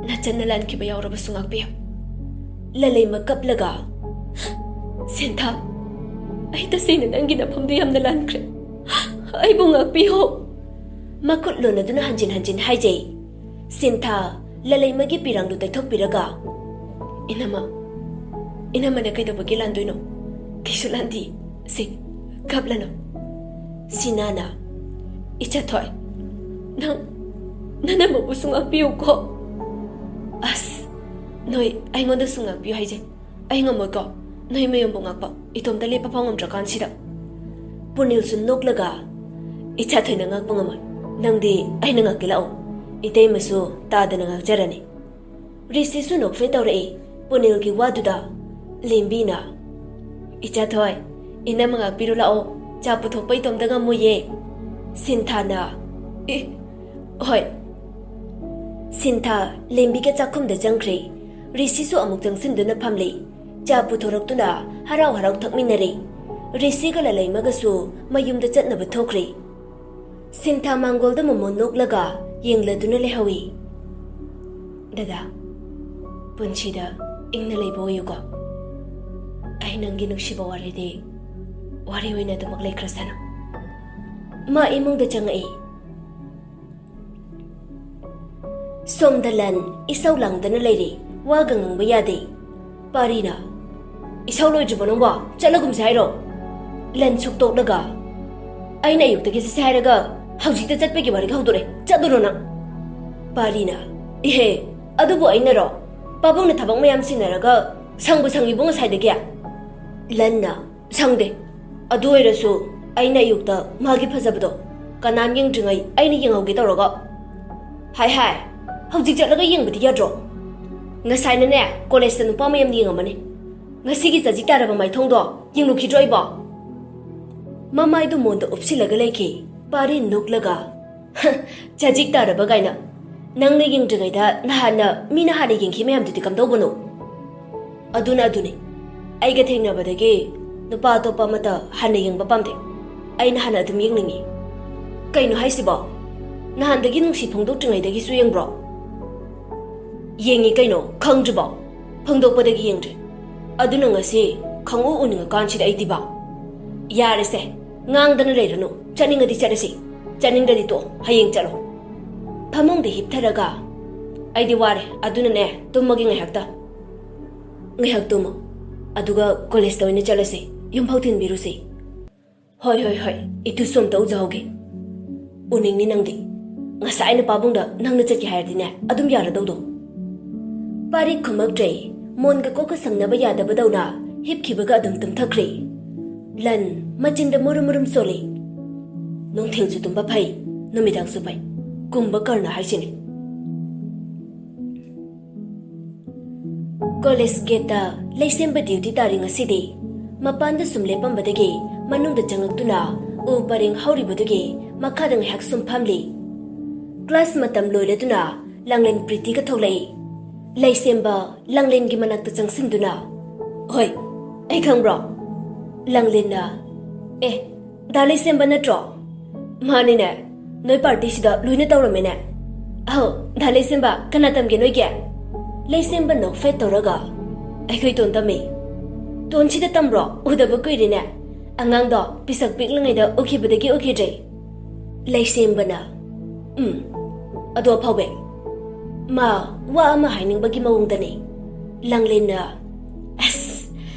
ꯅꯆꯟꯅ ꯂꯥꯟꯈꯤꯕ ꯌꯥꯎꯔꯕꯁꯨ ꯉꯥꯛꯄꯤꯌꯨ꯫" ꯂꯂꯩꯃ ꯀꯞꯂꯒ, "ꯁꯤꯟꯊꯥ, ꯑꯩ ꯇꯁꯦꯡꯅ ꯅꯪꯒꯤ ꯅꯐꯝꯗ ꯌꯥꯝꯅ ꯂꯥꯟꯈ꯭ꯔꯦ꯫ ꯑꯩꯕꯨ ꯉꯥꯛꯄꯤꯌꯨ꯫" ꯃꯈꯨꯠ ꯂꯣꯟꯅꯗꯨꯅ ꯍꯟꯖꯤꯟ ꯍꯟꯖꯤꯟ ꯍꯥꯏꯖꯩ꯫ ꯁꯤꯟꯊꯥ ꯂꯂꯩꯃꯒꯤ ꯄꯤꯔꯥꯡꯗꯨ ꯇꯩꯊꯣꯛꯄꯤꯔꯒ, "ꯏꯅꯝꯃ, ꯏꯅꯝꯃꯅ ꯀꯩꯗꯧꯕꯒꯤ ꯂꯥꯟꯗꯣꯏꯅꯣ? ꯀꯩꯁꯨ ꯂꯥꯟꯗꯤ꯫ ꯁꯤ, ꯀꯞꯂꯅꯨ꯫" ꯁꯤꯅꯥꯅ, "ꯏꯆꯥꯊꯣꯏ, ꯅꯪ ꯅꯅꯝꯃꯕꯨꯁꯨ ꯉꯥꯛꯄꯤꯌꯨꯀꯣ꯫" "ꯑꯁ, ꯅꯣꯏ ꯑꯩꯉꯣꯟꯗꯁꯨ ꯉꯥꯛꯄꯤꯌꯨ ꯍꯥꯏꯖꯩ꯫ ꯑꯩ ꯉꯝꯃꯣꯏꯀꯣ꯫ ꯅꯣꯏ ꯃꯌꯨꯝꯕꯨ ꯉꯥꯛꯄ ꯏꯇꯣꯝꯇ ꯂꯦꯞꯄ ꯐꯥꯎ ꯉꯝꯗ꯭ꯔꯀꯥꯟꯁꯤꯗ꯫" ꯄꯨꯅꯤꯜꯁꯨ ꯅꯣꯛꯂꯒ, "ꯏꯆꯥꯊꯣꯏꯅ ꯉꯥꯛꯄ ꯉꯝꯃꯣꯏ꯫ ꯅꯪꯗꯤ ꯑꯩꯅ ꯉꯥꯛꯀꯦ ꯂꯥꯛꯑꯣ꯫ ꯏꯇꯩꯃꯁꯨ ꯇꯥꯗꯅ ꯉꯥꯡꯖꯔꯅꯤ꯫ ꯔꯤꯁꯤꯁꯨ ꯅꯣꯛꯐꯦ ꯇꯧꯔꯛꯏ ꯄꯨꯅꯤꯜꯒꯤ ꯋꯥꯗꯨꯗ꯫ ꯂꯦꯝꯕꯤꯅ, "ꯏꯆꯥꯊꯣꯏ, ꯏꯅꯝꯃ ꯉꯥꯛꯄꯤꯔꯨ ꯂꯥꯛꯑꯣ, ꯆꯥ ꯄꯨꯊꯣꯛꯄ ꯏꯇꯣꯝꯇ ꯉꯝꯃꯣꯏꯌꯦ꯫" ꯁꯤꯟꯊꯥꯅ, "ꯏ, ꯍꯣꯏ꯫" ꯁꯤꯟꯊꯥ ꯂꯦꯝꯕꯤꯒ ꯆꯥꯛꯈꯨꯝꯗ ꯆꯪꯈ꯭ꯔꯦ꯫ ꯔꯤꯁꯤꯁꯨ ꯑꯃꯨꯛ ꯆꯪꯁꯤꯟꯗꯨꯅ ꯐꯝꯂꯤ꯫ ꯆꯥ ꯄꯨꯊꯣꯔꯛꯇꯨꯅ ꯍꯔꯥꯎ ꯍꯔꯥꯎ ꯊꯛꯃꯤꯟꯅꯔꯦ꯫ ꯔꯤꯁꯤꯒ ꯂꯂꯩꯃꯒꯁꯨ ꯃꯌꯨꯝꯗ ꯆꯠꯅꯕ ꯊꯣꯛꯈ꯭ꯔꯦ꯫ ꯁꯤꯟꯊꯥ ꯃꯥꯡꯒꯣꯜꯗ ꯃꯣꯃꯣꯟ ꯅꯣꯛꯂꯒ ꯌꯦꯡꯂꯗꯨꯅ ꯂꯩꯍꯧꯏ꯫ "ꯗꯗꯥ, ꯄꯨꯟꯁꯤꯗ ꯏꯪꯅ ꯂꯩꯕ ꯑꯣꯏꯌꯨꯀꯣ꯫ ꯑꯩ ꯅꯪꯒꯤ ꯅꯨꯡꯁꯤꯕ ꯋꯥꯔꯤꯗꯤ ꯋꯥꯔꯤ ꯑꯣꯏꯅ ꯑꯗꯨꯃꯛ ꯂꯩꯈ꯭ꯔꯁꯅꯨ꯫" ꯃꯥ ꯏꯃꯨꯡꯗ ꯆꯪꯉꯛꯏ꯫ ꯁꯣꯝꯗ ꯂꯟ ꯏꯁꯧ ꯂꯥꯡꯗꯅ ꯂꯩꯔꯤ, ꯋꯥꯒ ꯉꯥꯡꯕ ꯌꯥꯗꯦ꯫ ꯄꯥꯔꯤꯅ, "ꯏꯁꯧ ꯂꯣꯏꯗ꯭ꯔꯤꯕꯣ ꯅꯪꯕꯣ? ꯆꯠꯂꯒꯨꯝꯁꯦ ꯍꯥꯏꯔꯣ?" ꯂꯟ ꯁꯨꯛꯇꯣꯛꯂꯒ, "ꯑꯩꯅ ꯑꯌꯨꯛꯇꯒꯤ ꯆꯠꯁꯦ ꯍꯥꯏꯔꯒ ꯍꯧꯖꯤꯛꯇ ꯆꯠꯄꯒꯤ ꯋꯥꯔꯤꯒ ꯍꯧꯗꯣꯔꯛꯑꯦ꯫ ꯆꯠꯂꯨꯔꯣ ꯅꯪ꯫" ꯄꯥꯔꯤꯅ, "ꯏꯍꯦ, ꯑꯗꯨꯕꯨ ꯑꯩꯅꯔꯣ? ꯄꯥꯕꯨꯡꯅ ꯊꯕꯛ ꯃꯌꯥꯝ ꯁꯤꯟꯅꯔꯒ ꯁꯪꯕꯨ ꯁꯪꯉꯤꯕꯣ ꯉꯁꯥꯏꯗꯒꯤ?" ꯂꯟꯅ, "ꯁꯪꯗꯦ꯫ ꯑꯗꯨ ꯑꯣꯏꯔꯁꯨ ꯑꯩꯅ ꯑꯌꯨꯛꯇ ꯃꯥꯒꯤ ꯐꯖꯕꯗꯣ ꯀꯅꯥꯝ ꯌꯦꯡꯗ꯭ꯔꯤꯉꯩ ꯑꯩꯅ ꯌꯦꯡꯍꯧꯒꯦ ꯇꯧꯔꯒ꯫" "ꯍꯥꯏ ꯍꯥꯏ, ꯍꯧꯖꯤꯛ ꯆꯠꯂꯒ ꯌꯦꯡꯕꯗꯤ ꯌꯥꯗ꯭ꯔꯣ? ꯉꯁꯥꯏꯅꯅꯦ, ꯀꯣꯂꯦꯖꯇ ꯅꯨꯄꯥ ꯃꯌꯥꯝ ꯌꯦꯡꯉꯝꯃꯅꯤ꯫ ꯉꯁꯤꯒꯤ ꯆꯖꯤꯛ ꯇꯥꯔꯕ ꯃꯥꯏꯊꯣꯡꯗꯣ ꯌꯦꯡꯂꯨꯈꯤꯗ꯭ꯔꯣ ꯑꯩꯕꯣ?" ꯃꯃꯥꯏꯗꯨ ꯃꯣꯟꯗ ꯎꯞꯁꯤꯜꯂꯒ ꯂꯩꯈꯤ꯫ ꯄꯥꯔꯤ ꯅꯣꯛꯂꯒ, "ꯆꯖꯤꯛ ꯇꯥꯔꯕ ꯀꯥꯏꯅ꯫ ꯅꯪꯅ ꯌꯦꯡꯗ꯭ꯔꯤꯉꯩꯗ ꯅꯍꯥꯟꯅ ꯃꯤꯅ ꯍꯥꯟꯅ ꯌꯦꯡꯈꯤ ꯃꯌꯥꯝꯗꯨꯗꯤ ꯀꯝꯗꯧꯕꯅꯣ?" "ꯑꯗꯨꯅ ꯑꯗꯨꯅꯤ꯫ ꯑꯩꯒ ꯊꯦꯡꯅꯕꯗꯒꯤ ꯅꯨꯄꯥ ꯑꯇꯣꯞꯄ ꯑꯃꯠꯇ ꯍꯥꯟꯅ ꯌꯦꯡꯕ ꯄꯥꯝꯗꯦ꯫ ꯑꯩꯅ ꯍꯥꯟꯅ ꯑꯗꯨꯝ ꯌꯦꯡꯅꯤꯡꯉꯤ꯫" "ꯀꯩꯅꯣ ꯍꯥꯏꯁꯤꯕꯣ? ꯅꯍꯥꯟꯗꯒꯤ ꯅꯨꯡꯁꯤ ꯐꯣꯡꯗꯣꯛꯇ꯭ꯔꯤꯉꯩꯗꯒꯤꯁꯨ ꯌꯦꯡꯕ꯭ꯔꯣ?" "ꯌꯦꯡꯉꯤ ꯀꯩꯅꯣ, ꯈꯪꯗ꯭ꯔꯤꯕꯣ? ꯐꯣꯡꯗꯣꯛꯄꯗꯒꯤ ꯌꯦꯡꯗ꯭ꯔꯤ꯫ ꯑꯗꯨꯅ ꯉꯁꯤ ꯈꯪꯎ ꯎꯅꯤꯡꯉꯀꯥꯟꯁꯤꯗ ꯑꯩꯗꯤꯕ꯫" "ꯌꯥꯔꯦꯁꯦ, ꯉꯥꯡꯗꯅ ꯂꯩꯔꯅꯨ꯫ ꯆꯠꯅꯤꯡꯉꯗꯤ ꯆꯠꯂꯁꯤ, ꯆꯠꯅꯤꯡꯗ꯭ꯔꯗꯤ ꯇꯣꯛꯑꯣ, ꯍꯌꯦꯡ ꯆꯠꯂꯣ꯫" ꯐꯃꯨꯡꯗ ꯍꯤꯞꯊꯔꯒ, "ꯑꯩꯗꯤ ꯋꯥꯔꯦ, ꯑꯗꯨꯅꯅꯦ ꯇꯨꯝꯃꯒꯦ ꯉꯥꯏꯍꯥꯛꯇ꯫" "ꯉꯥꯏꯍꯥꯛ ꯇꯨꯝꯃꯣ, ꯑꯗꯨꯒ ꯀꯣꯂꯦꯖꯇ ꯑꯣꯏꯅ ꯆꯠꯂꯁꯤ, ꯌꯨꯝꯐꯥꯎ ꯊꯤꯟꯕꯤꯔꯨꯁꯤ꯫" "ꯍꯣꯏ, ꯍꯣꯏ, ꯍꯣꯏ, ꯏꯇꯨꯁꯨ ꯑꯝꯇ ꯎꯖꯍꯧꯒꯦ꯫" "ꯎꯅꯤꯡꯅꯤ ꯅꯪꯗꯤ꯫ ꯉꯁꯥꯏꯅ ꯄꯥꯕꯨꯡꯗ ꯅꯪꯅ ꯆꯠꯀꯦ ꯍꯥꯏꯔꯗꯤꯅꯦ, ꯑꯗꯨꯝ ꯌꯥꯔꯗꯧꯗꯣ꯫" ꯄꯥꯔꯤ ꯈꯨꯝꯃꯛꯇ꯭ꯔꯦ꯫ ꯃꯣꯟꯒ ꯀꯣꯛꯀ ꯁꯝꯅꯕ ꯌꯥꯗꯕꯗꯧꯅ ꯍꯤꯞꯈꯤꯕꯒ ꯑꯗꯨꯝ ꯇꯨꯝꯊꯈ꯭ꯔꯦ꯫ ꯂꯟ ꯃꯆꯤꯟꯗ ꯃꯨꯔꯨꯝ ꯃꯨꯔꯨꯝ ꯁꯣꯜꯂꯤ꯫ "ꯅꯨꯡꯊꯤꯜꯁꯨ ꯇꯨꯝꯕ ꯐꯩ, ꯅꯨꯃꯤꯗꯥꯡꯁꯨ ꯐꯩ꯫ ꯀꯨꯝꯚꯀꯔꯅ ꯍꯥꯏꯁꯤꯅꯤ꯫ ꯀꯣꯂꯦꯖ ꯒꯦꯠꯇ ꯂꯩꯁꯦꯝꯕ ꯗ꯭ꯌꯨꯇꯤ ꯇꯥꯔꯤ ꯉꯁꯤꯗꯤ꯫ ꯃꯄꯥꯟꯗ ꯁꯨꯝ ꯂꯦꯞꯄꯝꯕꯗꯒꯤ ꯃꯅꯨꯡꯗ ꯆꯪꯂꯛꯇꯨꯅ ꯎ ꯄꯔꯦꯡ ꯍꯧꯔꯤꯕꯗꯨꯒꯤ ꯃꯈꯥꯗ ꯉꯥꯏꯍꯥꯛ ꯁꯨꯝ ꯐꯝꯂꯤ꯫ ꯀ꯭ꯂꯥꯁ ꯃꯇꯝ ꯂꯣꯏꯔꯗꯨꯅ ꯂꯥꯡꯂꯦꯟ ꯄ꯭ꯔꯤꯇꯤꯒ ꯊꯣꯛꯂꯛꯏ꯫ ꯂꯩꯁꯦꯝꯕ ꯂꯥꯡꯂꯦꯟꯒꯤ ꯃꯅꯥꯛꯇ ꯆꯪꯁꯤꯟꯗꯨꯅ, "ꯍꯣꯏ, ꯑꯩ ꯈꯪꯕ꯭ꯔꯣ?" ꯂꯥꯡꯂꯦꯟꯅ, "ꯑꯦ, ꯗꯥ ꯂꯩꯁꯦꯝꯕ ꯅꯠꯇ꯭ꯔꯣ?" "ꯃꯥꯅꯤꯅꯦ, ꯅꯣꯏ ꯄꯥꯔꯇꯤꯁꯤꯗ ꯂꯣꯏꯅ ꯇꯧꯔꯝꯃꯦꯅꯦ꯫" "ꯑꯍꯧ, ꯗꯥ ꯂꯩꯁꯦꯝꯕ, ꯀꯅꯥ ꯇꯝꯒꯦ ꯅꯣꯏꯒꯤ?" ꯂꯩꯁꯦꯝꯕ ꯅꯣꯛꯐꯦꯠ ꯇꯧꯔꯒ, "ꯑꯩꯈꯣꯏ ꯇꯣꯟ ꯇꯝꯃꯤ꯫" "ꯇꯣꯟꯁꯤꯗ ꯇꯝꯕ꯭ꯔꯣ? ꯎꯗꯕ ꯀꯨꯏꯔꯦꯅꯦ꯫ ꯑꯉꯥꯡꯗꯣ ꯄꯤꯁꯛ ꯄꯤꯛꯂꯤꯉꯩꯗ ꯎꯈꯤꯕꯗꯒꯤ ꯎꯈꯤꯗ꯭ꯔꯦ꯫" ꯂꯩꯁꯦꯝꯕꯅ, "ꯎꯝ, ꯑꯗꯣ ꯑꯐꯥꯎꯕꯤ, ꯃꯥ ꯋꯥ ꯑꯃ ꯍꯥꯏꯅꯤꯡꯕꯒꯤ ꯃꯑꯣꯡꯗꯅꯤ꯫" ꯂꯥꯡꯂꯦꯟꯅ, "ꯑꯁ,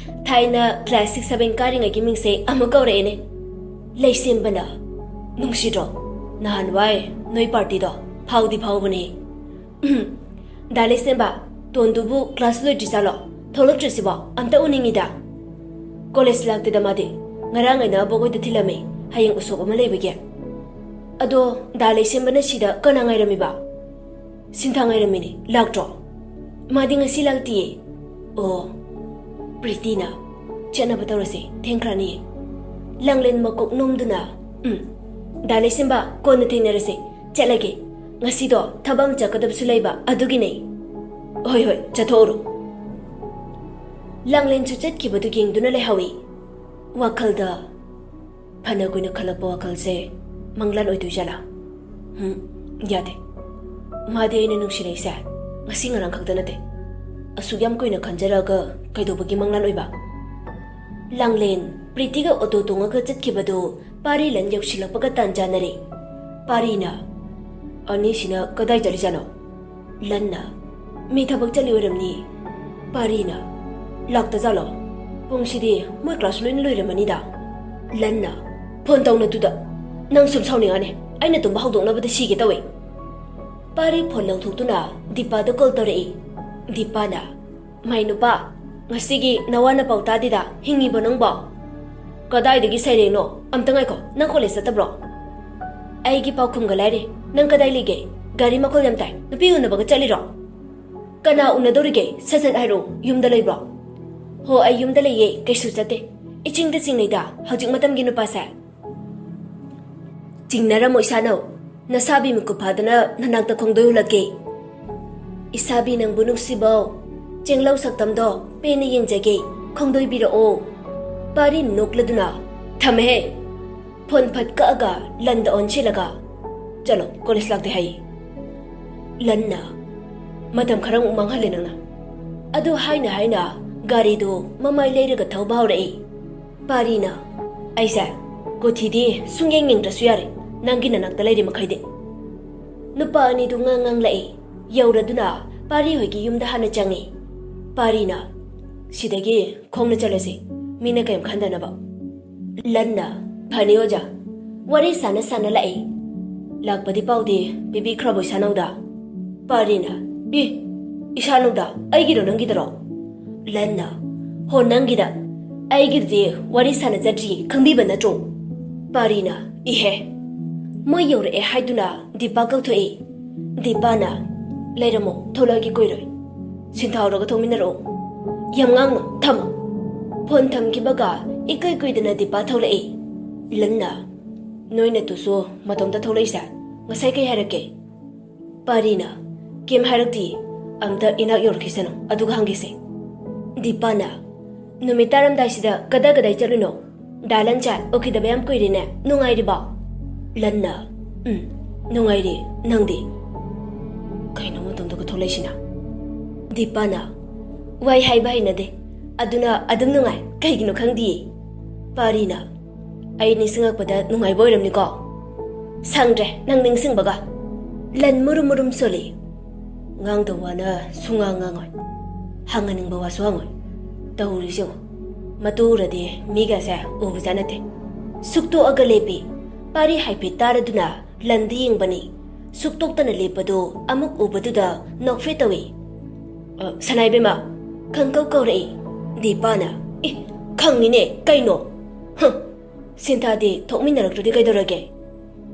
ꯊꯥꯏꯅ ꯀ꯭ꯂꯥꯁ ꯁꯤꯛꯁ ꯁꯚꯦꯟ ꯀꯥꯔꯤꯉꯩꯒꯤ ꯃꯤꯡꯁꯦ ꯑꯃꯨꯛ ꯀꯧꯔꯛꯑꯦꯅꯦ꯫" ꯂꯩꯁꯦꯝꯕꯅ, "ꯅꯨꯡꯁꯤꯗ꯭ꯔꯣ? ꯅꯍꯥꯟꯋꯥꯏ ꯅꯣꯏ ꯄꯥꯔꯇꯤꯗꯣ ꯐꯥꯎꯗꯤ ꯐꯥꯎꯕꯅꯦ꯫" "ꯎꯝ, ꯗꯥ ꯂꯩꯁꯦꯝꯕ, ꯇꯣꯟꯗꯨꯕꯨ ꯀ꯭ꯂꯥꯁ ꯂꯣꯏꯗ꯭ꯔꯤꯖꯥꯠꯂꯣ? ꯊꯣꯛꯂꯛꯇ꯭ꯔꯤꯁꯤꯕꯣ? ꯑꯝꯇ ꯎꯅꯤꯡꯉꯤꯗ꯫" "ꯀꯣꯂꯦꯖ ꯂꯥꯛꯇꯦꯗ ꯃꯥꯗꯤ꯫ ꯉꯔꯥꯡ ꯑꯩꯅ ꯑꯕꯣꯛ ꯍꯣꯏꯗ ꯊꯤꯜꯂꯝꯃꯤ, ꯍꯌꯦꯡ ꯎꯁꯣꯞ ꯑꯃ ꯂꯩꯕꯒꯤ꯫" "ꯑꯗꯣ ꯗꯥ ꯂꯩꯁꯦꯝꯕꯅ ꯁꯤꯗ ꯀꯅꯥ ꯉꯥꯏꯔꯝꯃꯤꯕ?" "ꯁꯤꯟꯊꯥ ꯉꯥꯏꯔꯝꯃꯤꯅꯤ, ꯂꯥꯛꯇ꯭ꯔꯣ?" "ꯃꯥꯗꯤ ꯉꯁꯤ ꯂꯥꯛꯇꯤꯌꯦ꯫" "ꯑꯣ, ꯄ꯭ꯔꯤꯇꯤꯅ ꯆꯠꯅꯕ ꯇꯧꯔꯁꯦ, ꯊꯦꯡꯈ꯭ꯔꯅꯤ꯫" ꯂꯥꯡꯂꯦꯟ ꯃꯀꯣꯛ ꯅꯣꯝꯗꯨꯅ, "ꯎꯝ, ꯗꯥ ꯂꯩꯁꯦꯝꯕ, ꯀꯣꯟꯅ ꯊꯦꯡꯅꯔꯁꯦ꯫ ꯆꯠꯂꯒꯦ꯫ ꯉꯁꯤꯗꯣ ꯊꯕꯛ ꯑꯃ ꯆꯠꯀꯗꯕꯁꯨ ꯂꯩꯕ, ꯑꯗꯨꯒꯤꯅꯦ꯫" "ꯍꯣꯏ, ꯍꯣꯏ, ꯆꯠꯊꯣꯛꯎꯔꯣ꯫" ꯂꯥꯡꯂꯦꯟꯁꯨ ꯆꯠꯈꯤꯕꯗꯨ ꯌꯦꯡꯗꯨꯅ ꯂꯩꯍꯧꯏ꯫ ꯋꯥꯈꯜꯗ, "ꯐꯅ ꯀꯨꯏꯅ ꯈꯜꯂꯛꯄ ꯋꯥꯈꯜꯁꯦ ꯃꯪꯂꯥꯟ ꯑꯣꯏꯗꯣꯏꯖꯥꯠꯂꯥ? ꯎꯝ, ꯌꯥꯗꯦ꯫ ꯃꯥꯗꯤ ꯑꯩꯅ ꯅꯨꯡꯁꯤꯔꯛꯏꯁꯦ ꯉꯁꯤ ꯉꯔꯥꯡ ꯈꯛꯇ ꯅꯠꯇꯦ꯫ ꯑꯁꯨꯛ ꯌꯥꯝ ꯀꯨꯏꯅ ꯈꯟꯖꯔꯛꯑꯒ ꯀꯩꯗꯧꯕꯒꯤ ꯃꯪꯂꯥꯟ ꯑꯣꯏꯕ?" ꯂꯥꯡꯂꯦꯟ ꯄ꯭ꯔꯤꯇꯤꯒ ꯑꯣꯇꯣ ꯇꯣꯡꯉꯒ ꯆꯠꯈꯤꯕꯗꯨ ꯄꯥꯔꯤ ꯂꯟ ꯌꯧꯁꯤꯜꯂꯛꯄꯒ ꯇꯥꯟ ꯆꯥꯅꯔꯦ꯫ ꯄꯥꯔꯤꯅ, "ꯑꯅꯤꯁꯤꯅ ꯀꯗꯥꯏ ꯆꯠꯂꯤꯖꯥꯠꯅꯣ?" ꯂꯟꯅ, "ꯃꯤ ꯊꯕꯛ ꯆꯠꯂꯤ ꯑꯣꯏꯔꯝꯅꯤ꯫" ꯄꯥꯔꯤꯅ, "ꯂꯥꯛꯇꯖꯥꯠꯂꯣ? ꯄꯨꯡꯁꯤꯗꯤ ꯃꯣꯏ ꯀ꯭ꯂꯥꯁ ꯂꯣꯏꯅ ꯂꯣꯏꯔꯝꯃꯅꯤꯗ꯫" ꯂꯟꯅ, "ꯐꯣꯟ ꯇꯧꯅ ꯇꯨꯗ꯫ ꯅꯪ ꯁꯨꯝ ꯁꯥꯎꯅꯤꯡꯉꯅꯤ꯫ ꯑꯩꯅ ꯇꯨꯝꯕ ꯍꯧꯗꯣꯛꯅꯕꯗ ꯁꯤꯒꯦ ꯇꯧꯋꯦ꯫" ꯄꯥꯔꯤ ꯐꯣꯟ ꯂꯧꯊꯣꯛꯇꯨꯅ ꯗꯤꯄꯥꯗ ꯀꯣꯜ ꯇꯧꯔꯛꯏ꯫ ꯗꯤꯄꯥꯅ, "ꯃꯥꯏ ꯅꯨꯄꯥ, ꯉꯁꯤꯒꯤ ꯅꯋꯥ ꯅꯄꯥꯎ ꯇꯥꯗꯦꯗ, ꯍꯤꯡꯉꯤꯕꯣ ꯅꯪꯕꯣ?" "ꯀꯗꯥꯏꯗꯒꯤ ꯁꯩꯔꯦꯡꯅꯣ? ꯑꯝꯇ ꯉꯥꯏꯈꯣ, ꯅꯪ ꯀꯣꯂꯦꯖ ꯆꯠꯇꯕ꯭ꯔꯣ?" "ꯑꯩꯒꯤ ꯄꯥꯎꯈꯨꯝꯒ ꯂꯥꯏꯔꯤ, ꯅꯪ ꯀꯗꯥꯏ ꯂꯩꯒꯦ? ꯒꯥꯔꯤ ꯃꯈꯣꯜ ꯌꯥꯝ ꯇꯥꯏ꯫ ꯅꯨꯄꯤ ꯎꯅꯕꯒ ꯆꯠꯂꯤꯔꯣ? ꯀꯅꯥ ꯎꯅꯗꯧꯔꯤꯒꯦ? ꯁꯠ ꯁꯠ ꯍꯥꯏꯔꯛꯑꯣ꯫ ꯌꯨꯝꯗ ꯂꯩꯕ꯭ꯔꯣ? ꯍꯣ, ꯑꯩ ꯌꯨꯝꯗ ꯂꯩꯌꯦ꯫ ꯀꯩꯁꯨ ꯆꯠꯇꯦ꯫ ꯏꯆꯤꯡꯗ ꯆꯤꯡꯅꯩꯗ ꯍꯧꯖꯤꯛ ꯃꯇꯝꯒꯤ ꯅꯨꯄꯥꯁꯦ꯫ ꯆꯤꯡꯅꯔꯝꯃꯣ ꯏꯁꯥꯅꯧ꯫ ꯅꯁꯥꯕꯤ ꯃꯤꯀꯨꯞ ꯐꯥꯗꯅ ꯅꯅꯥꯛꯇ ꯈꯣꯡꯗꯣꯏ ꯍꯨꯜꯂꯛꯀꯦ꯫ ꯏꯁꯥꯕꯤ ꯅꯪꯕꯨ ꯅꯨꯡꯁꯤꯕꯧ꯫ ꯆꯦꯡꯂꯧ ꯁꯛꯇꯝꯗꯣ ꯄꯦꯟꯅ ꯌꯦꯡꯖꯒꯦ꯫ ꯈꯣꯡꯗꯣꯏꯕꯤꯔꯛꯑꯣ꯫ ꯄꯥꯔꯤ ꯅꯣꯛꯂꯗꯨꯅ, ꯊꯝꯃꯦꯍꯦ꯫ ꯐꯣꯟ ꯐꯠ ꯀꯛꯑꯒ ꯂꯟꯗ ꯑꯣꯟꯁꯤꯜꯂꯒ, "ꯆꯠꯂꯣ, ꯀꯣꯂꯦꯖ ꯂꯥꯛꯇꯦ ꯍꯥꯏ"꯫ ꯂꯟꯅ, "ꯃꯇꯝ ꯈꯔꯃꯨꯛ ꯃꯥꯡꯍꯜꯂꯦ ꯅꯪꯅ"꯫ ꯑꯗꯨ ꯍꯥꯏꯅ ꯍꯥꯏꯅ ꯒꯥꯔꯤꯗꯨ ꯃꯃꯥꯏ ꯂꯩꯔꯒ ꯊꯧꯕ ꯍꯧꯔꯛꯏ꯫ ꯄꯥꯔꯤꯅ, "ꯑꯩꯁꯦ ꯀꯣꯊꯤꯗꯤ ꯁꯨꯡꯌꯦꯡ ꯌꯦꯡꯗ꯭ꯔꯁꯨ ꯌꯥꯔꯦ, ꯅꯪꯒꯤ ꯅꯅꯥꯛꯇ ꯂꯩꯔꯤ ꯃꯈꯩꯗꯤ"꯫ ꯅꯨꯄꯥ ꯑꯅꯤꯗꯨ ꯉꯥꯡ ꯉꯥꯡꯂꯛꯏ꯫ ꯌꯧꯔꯗꯨꯅ ꯄꯥꯔꯤ ꯍꯣꯏꯒꯤ ꯌꯨꯝꯗ ꯍꯥꯟꯅ ꯆꯪꯉꯤ꯫ ꯄꯥꯔꯤꯅ, "ꯁꯤꯗꯒꯤ ꯈꯣꯡꯅ ꯆꯠꯂꯁꯤ, ꯃꯤꯅ ꯀꯔꯤꯝ ꯈꯟꯗꯅꯕ"꯫ ꯂꯟꯅ, "ꯐꯅꯤ ꯑꯣꯖꯥ, ꯋꯥꯔꯤ ꯁꯥꯟꯅ ꯁꯥꯟꯅ ꯂꯥꯛꯏ꯫ ꯂꯥꯛꯄꯗꯤ ꯄꯥꯎꯗꯤ ꯄꯤꯕꯤꯈ꯭ꯔꯕꯣ ꯏꯁꯥꯅꯧꯗ?" ꯄꯥꯔꯤꯅ, "ꯏ, ꯏꯁꯥꯅꯧꯗ ꯑꯩꯒꯤꯔꯣ ꯅꯪꯒꯤꯗꯔꯣ?" ꯂꯟꯅ, "ꯍꯣ ꯅꯪꯒꯤꯗ, ꯑꯩꯒꯤꯗꯤ ꯋꯥꯔꯤ ꯁꯥꯟꯅꯖꯗ꯭ꯔꯤ, ꯈꯪꯕꯤꯕ ꯅꯠꯇ꯭ꯔꯣ?" ꯄꯥꯔꯤꯅ, "ꯏꯍꯦ"꯫ ꯃꯣꯏ ꯌꯧꯔꯛꯑꯦ ꯍꯥꯏꯗꯨꯅ ꯗꯤꯄꯥ ꯀꯧꯊꯣꯛꯏ꯫ ꯗꯤꯄꯥꯅ, "ꯂꯩꯔꯝꯃꯣ, ꯊꯣꯛꯂꯛꯑꯒꯦ ꯀꯨꯏꯔꯣꯏ"꯫ "ꯁꯤꯟꯊꯥꯎꯔꯒ ꯊꯣꯛꯃꯤꯟꯅꯔꯛꯑꯣ"꯫ "ꯌꯥꯝ ꯉꯥꯡꯅꯨ, ꯊꯝꯃꯣ"꯫ ꯐꯣꯟ ꯊꯝꯈꯤꯕꯒ ꯏꯀꯨꯏ ꯀꯨꯏꯗꯅ ꯗꯤꯄꯥ ꯊꯣꯛꯂꯛꯏ꯫ ꯂꯟꯅ, "ꯅꯣꯏ ꯅꯠꯇꯨꯁꯨ ꯃꯇꯣꯝꯇ ꯊꯣꯛꯂꯛꯏꯁꯦ ꯉꯁꯥꯏ ꯀꯩ ꯍꯥꯏꯔꯛꯀꯦ?" ꯄꯥꯔꯤꯅ, "ꯀꯩꯝ ꯍꯥꯏꯔꯛꯇꯦ꯫ ꯑꯝꯇ ꯏꯅꯥꯛ ꯌꯧꯔꯛꯈꯤꯁꯅꯨ, ꯑꯗꯨꯒ ꯍꯪꯒꯦꯁꯦ"꯫ ꯗꯤꯄꯥꯅ, "ꯅꯨꯃꯤꯠ ꯇꯥꯔꯝꯗꯥꯏꯁꯤꯗ ꯀꯗꯥꯏ ꯀꯗꯥꯏ ꯆꯠꯂꯨꯏꯅꯣ? ꯗꯥ ꯂꯟꯆꯥꯟ ꯎꯈꯤꯗꯕ ꯌꯥꯝ ꯀꯨꯏꯔꯦꯅꯦ, ꯅꯨꯡꯉꯥꯏꯔꯤꯕꯣ?" ꯂꯟꯅ, "ꯎꯝ, ꯅꯨꯡꯉꯥꯏꯔꯤ, ꯅꯪꯗꯤ?" ꯀꯩꯅꯣ ꯃꯇꯣꯝꯇꯒ ꯊꯣꯛꯂꯛꯏꯁꯤꯅ? ꯗꯤꯄꯥꯅ, "ꯋꯥꯏ ꯍꯥꯏꯕ ꯍꯩꯅꯗꯦ, ꯑꯗꯨꯅ ꯑꯗꯨꯝ ꯅꯨꯡꯉꯥꯏ, ꯀꯩꯒꯤꯅꯣ ꯈꯪꯗꯤꯌꯦ"꯫ ꯄꯥꯔꯤꯅ, "ꯑꯩ ꯅꯤꯡꯁꯤꯡꯉꯛꯄꯗ ꯅꯨꯡꯉꯥꯏꯕ ꯑꯣꯏꯔꯝꯅꯤꯀꯣ"꯫ "ꯁꯪꯗ꯭ꯔꯦ ꯅꯪ ꯅꯤꯡꯁꯤꯡꯕꯒ"꯫ ꯂꯟ ꯃꯨꯔꯨꯝ ꯃꯨꯔꯨꯝ ꯁꯣꯜꯂꯤ꯫ ꯉꯥꯡꯗꯧ ꯋꯥꯅ ꯁꯨꯡꯉꯥꯡ ꯉꯥꯡꯉꯣꯏ꯫ ꯍꯪꯍꯟꯅꯤꯡꯕ ꯋꯥꯁꯨ ꯍꯪꯉꯣꯏ꯫ ꯇꯧꯔꯤꯁꯤ ꯌꯦꯡꯉꯣ꯫ ꯃꯇꯨ ꯎꯔꯗꯤ ꯃꯤꯒꯁꯦ ꯎꯕꯖꯥꯠ ꯅꯠꯇꯦ꯫ ꯁꯨꯛꯇꯣꯛꯑꯒ ꯂꯦꯞꯄꯤ꯫ ꯄꯥꯔꯤ ꯍꯥꯏꯐꯦꯠ ꯇꯥꯔꯗꯨꯅ ꯂꯟꯗ ꯌꯦꯡꯕꯅꯤ꯫ ꯁꯨꯛꯇꯣꯛꯇꯅ ꯂꯦꯞꯄꯗꯨ ꯑꯃꯨꯛ ꯎꯕꯗꯨꯗ ꯅꯣꯛꯐꯦꯠ ꯇꯧꯏ꯫ "ꯑ, ꯁꯅꯥꯏꯕꯦꯝꯃ", ꯈꯪꯀꯧ ꯀꯧꯔꯛꯏ꯫ ꯗꯤꯄꯥꯅ, "ꯑꯦ, ꯈꯪꯉꯤꯅꯦ, ꯀꯩꯅꯣ? ꯍꯨꯝ, ꯁꯤꯟꯊꯥꯗꯤ ꯊꯣꯛꯃꯤꯟꯅꯔꯛꯇ꯭ꯔꯗꯤ ꯀꯩꯗꯧꯔꯒꯦ?"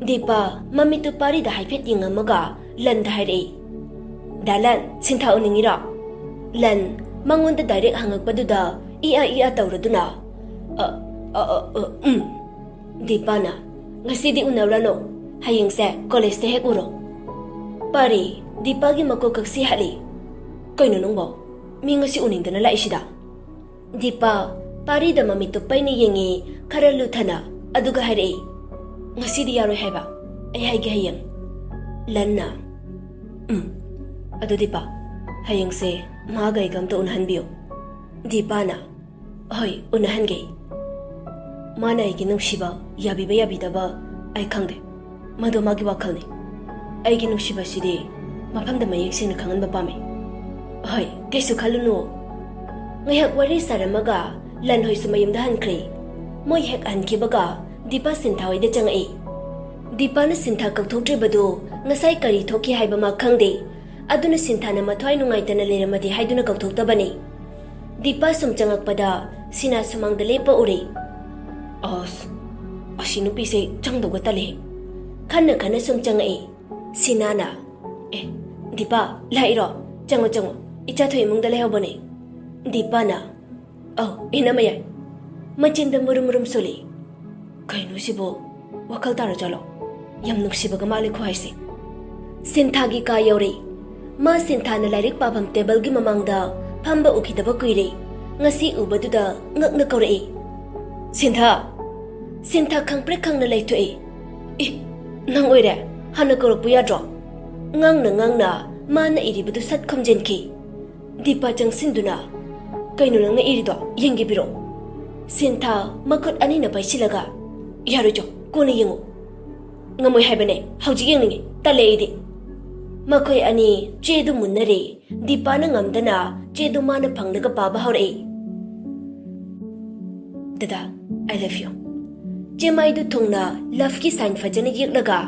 ꯗꯤꯄꯥ ꯃꯃꯤꯠꯇꯨ ꯄꯥꯔꯤꯗ ꯍꯥꯏꯐꯦꯠ ꯌꯦꯡꯉꯝꯃꯒ ꯂꯟꯗ ꯍꯥꯏꯔꯛꯏ, "ꯗꯥ ꯂꯟ, ꯁꯤꯟꯊꯥ ꯎꯅꯤꯡꯉꯤꯔꯣ?" ꯂꯟ ꯃꯉꯣꯟꯗ ꯗꯥꯏꯔꯦꯛ ꯍꯪꯉꯛꯄꯗꯨꯗ ꯏ ꯑ ꯏ ꯑ ꯇꯧꯔꯗꯨꯅ, "ꯑ, ꯑ, ꯑ, ꯑ, ꯎꯝ꯫" ꯗꯤꯄꯥꯅ, "ꯉꯁꯤꯗꯤ ꯎꯅꯔꯨꯔꯅꯨ, ꯍꯌꯦꯡꯁꯦ ꯀꯣꯂꯦꯖꯇ ꯍꯦꯛ ꯎꯔꯣ꯫" ꯄꯥꯔꯤ ꯗꯤꯄꯥꯒꯤ ꯃꯀꯣꯛ ꯀꯛꯁꯤ ꯍꯥꯠꯂꯤ꯫ "ꯀꯩꯅꯣ ꯅꯪꯕꯣ? ꯃꯤ ꯉꯁꯤ ꯎꯅꯤꯡꯗꯅ ꯂꯥꯛꯏꯁꯤꯗ?" ꯗꯤꯄꯥ ꯄꯥꯔꯤꯗ ꯃꯃꯤꯠꯇꯨ ꯄꯩꯅ ꯌꯦꯡꯉꯤ, ꯈꯔ ꯂꯨꯊꯅ, ꯑꯗꯨꯒ ꯍꯥꯏꯔꯛꯏ, "ꯉꯁꯤꯗꯤ ꯌꯥꯔꯣꯏ ꯍꯥꯏꯕ, ꯑꯩ ꯍꯥꯏꯒꯦ ꯍꯌꯦꯡ꯫" ꯂꯟꯅ, "ꯎꯝ, ꯑꯗꯨ ꯗꯤꯄꯥ, ꯍꯌꯦꯡꯁꯦ ꯃꯥꯒ ꯑꯩꯒ ꯑꯝꯇ ꯎꯅꯍꯟꯕꯤꯌꯨ꯫" ꯗꯤꯄꯥꯅ, "ꯍꯣꯏ, ꯎꯅꯍꯟꯒꯦ꯫ ꯃꯥꯅ ꯑꯩꯒꯤ ꯅꯨꯡꯁꯤꯕ ꯌꯥꯕꯤꯕ ꯌꯥꯕꯤꯗꯕ ꯑꯩ ꯈꯪꯗꯦ, ꯃꯗꯨ ꯃꯥꯒꯤ ꯋꯥꯈꯜꯅꯤ꯫ ꯑꯩꯒꯤ ꯅꯨꯡꯁꯤꯕꯁꯤꯗꯤ ꯃꯐꯝꯗ ꯃꯌꯦꯛ ꯁꯦꯡꯅ ꯈꯪꯍꯟꯕ ꯄꯥꯝꯃꯤ꯫" "ꯍꯣꯏ, ꯀꯩꯁꯨ ꯈꯜꯂꯨꯅꯨ꯫" ꯉꯥꯏꯍꯥꯛ ꯋꯥꯔꯤ ꯁꯥꯔꯝꯃꯒ ꯂꯟ ꯍꯣꯏꯁꯨ ꯃꯌꯨꯝꯗ ꯍꯟꯈ꯭ꯔꯦ꯫ ꯃꯣꯏ ꯍꯦꯛ ꯍꯟꯈꯤꯕꯒ ꯗꯤꯄꯥ ꯁꯤꯟꯊꯥ ꯍꯣꯏꯗ ꯆꯪꯉꯛꯏ꯫ ꯗꯤꯄꯥꯅ ꯁꯤꯟꯊꯥ ꯀꯧꯊꯣꯛꯇ꯭ꯔꯤꯕꯗꯨ ꯉꯁꯥꯏ ꯀꯔꯤ ꯊꯣꯛꯈꯤ ꯍꯥꯏꯕ ꯃꯥ ꯈꯪꯗꯦ꯫ ꯑꯗꯨꯅ ꯁꯤꯟꯊꯥꯅ ꯃꯊ꯭ꯋꯥꯏ ꯅꯨꯡꯉꯥꯏꯇꯅ ꯂꯩꯔꯝꯃꯗꯤ ꯍꯥꯏꯗꯨꯅ ꯀꯧꯊꯣꯛꯇꯕꯅꯤ꯫ ꯗꯤꯄꯥ ꯁꯨꯝ ꯆꯪꯉꯛꯄꯗ ꯁꯤꯅꯥ ꯁꯨꯃꯥꯡꯗ ꯂꯦꯞꯄ ꯎꯔꯦ꯫ "ꯑꯁ, ꯑꯁꯤ ꯅꯨꯄꯤꯁꯦ ꯆꯪꯗꯧꯒ ꯇꯜꯂꯦ꯫" ꯈꯟꯅ ꯈꯟꯅ ꯁꯨꯝ ꯆꯪꯉꯛꯏ꯫ ꯁꯤꯅꯥꯅ, "ꯑꯦ, ꯗꯤꯄꯥ, ꯂꯥꯛꯏꯔꯣ? ꯆꯪꯉꯣ, ꯆꯪꯉꯣ, ꯏꯆꯥꯊꯣꯏ ꯏꯃꯨꯡꯗ ꯂꯩꯍꯧꯕꯅꯦ꯫" ꯗꯤꯄꯥꯅ, "ꯑꯧ, ꯏꯅꯝꯃ ꯌꯥꯏ꯫" ꯃꯆꯤꯟꯗ ꯃꯨꯔꯨꯝ ꯃꯨꯔꯨꯝ ꯁꯣꯜꯂꯤ꯫ "ꯀꯩꯅꯣ ꯁꯤꯕꯨ? ꯋꯥꯈꯜ ꯇꯥꯔꯖꯥꯠꯂꯣ? ꯌꯥꯝ ꯅꯨꯡꯁꯤꯕꯒ ꯃꯥꯜꯂꯦ ꯈꯨꯍꯥꯏꯁꯦ꯫" ꯁꯤꯟꯊꯥꯒꯤ ꯀꯥ ꯌꯧꯔꯦ꯫ ꯃꯥ ꯁꯤꯟꯊꯥꯅ ꯂꯥꯏꯔꯤꯛ ꯄꯥꯐꯝ ꯇꯦꯕꯜꯒꯤ ꯃꯃꯥꯡꯗ ꯐꯝꯕ ꯎꯈꯤꯗꯕ ꯀꯨꯏꯔꯦ꯫ ꯉꯁꯤ ꯎꯕꯗꯨꯗ ꯉꯛꯅ ꯀꯧꯔꯛꯏ, "ꯁꯤꯟꯊꯥ!" ꯁꯤꯟꯊꯥ ꯈꯪꯄ꯭ꯔꯦꯛ ꯈꯪꯅ ꯂꯩꯊꯣꯛꯏ꯫ "ꯑꯦ, ꯅꯪ ꯑꯣꯏꯔꯦ? ꯍꯥꯟꯅ ꯀꯧꯔꯛꯄ ꯌꯥꯗ꯭ꯔꯣ?" ꯉꯥꯡꯅ ꯉꯥꯡꯅ ꯃꯥꯅ ꯏꯔꯤꯕꯗꯨ ꯁꯠ ꯈꯨꯝꯖꯤꯟꯈꯤ꯫ ꯗꯤꯄꯥ ꯆꯪꯁꯤꯟꯗꯨꯅ, "ꯀꯩꯅꯣ ꯅꯪꯅ ꯏꯔꯤꯗꯣ? ꯌꯦꯡꯒꯦ ꯄꯤꯔꯛꯑꯣ꯫" ꯁꯤꯟꯊꯥ ꯃꯈꯨꯠ ꯑꯅꯤꯅ ꯄꯥꯏꯁꯤꯜꯂꯒ, "ꯌꯥꯔꯣꯏ ꯆꯣ, ꯀꯣꯟꯅ ꯌꯦꯡꯉꯨ꯫" "ꯉꯝꯃꯣꯏ ꯍꯥꯏꯕꯅꯦ, ꯍꯧꯖꯤꯛ ꯌꯦꯡꯅꯤꯡꯉꯤ, ꯇꯜꯂꯦ ꯑꯩꯗꯤ꯫" ꯃꯈꯣꯏ ꯑꯅꯤ ꯆꯦꯗꯨ ꯃꯨꯟꯅꯔꯦ꯫ ꯗꯤꯄꯥꯅ ꯉꯝꯗꯅ ꯆꯦꯗꯨ ꯃꯥꯅ ꯐꯪꯂꯒ ꯄꯥꯕ ꯍꯧꯔꯛꯏ꯫ "ꯗꯗꯥ, I love you꯫" ꯆꯦꯃꯥꯏꯗꯨ ꯊꯨꯡꯅ ꯂꯚꯀꯤ ꯁꯥꯏꯟ ꯐꯖꯅ ꯌꯦꯛꯂꯒ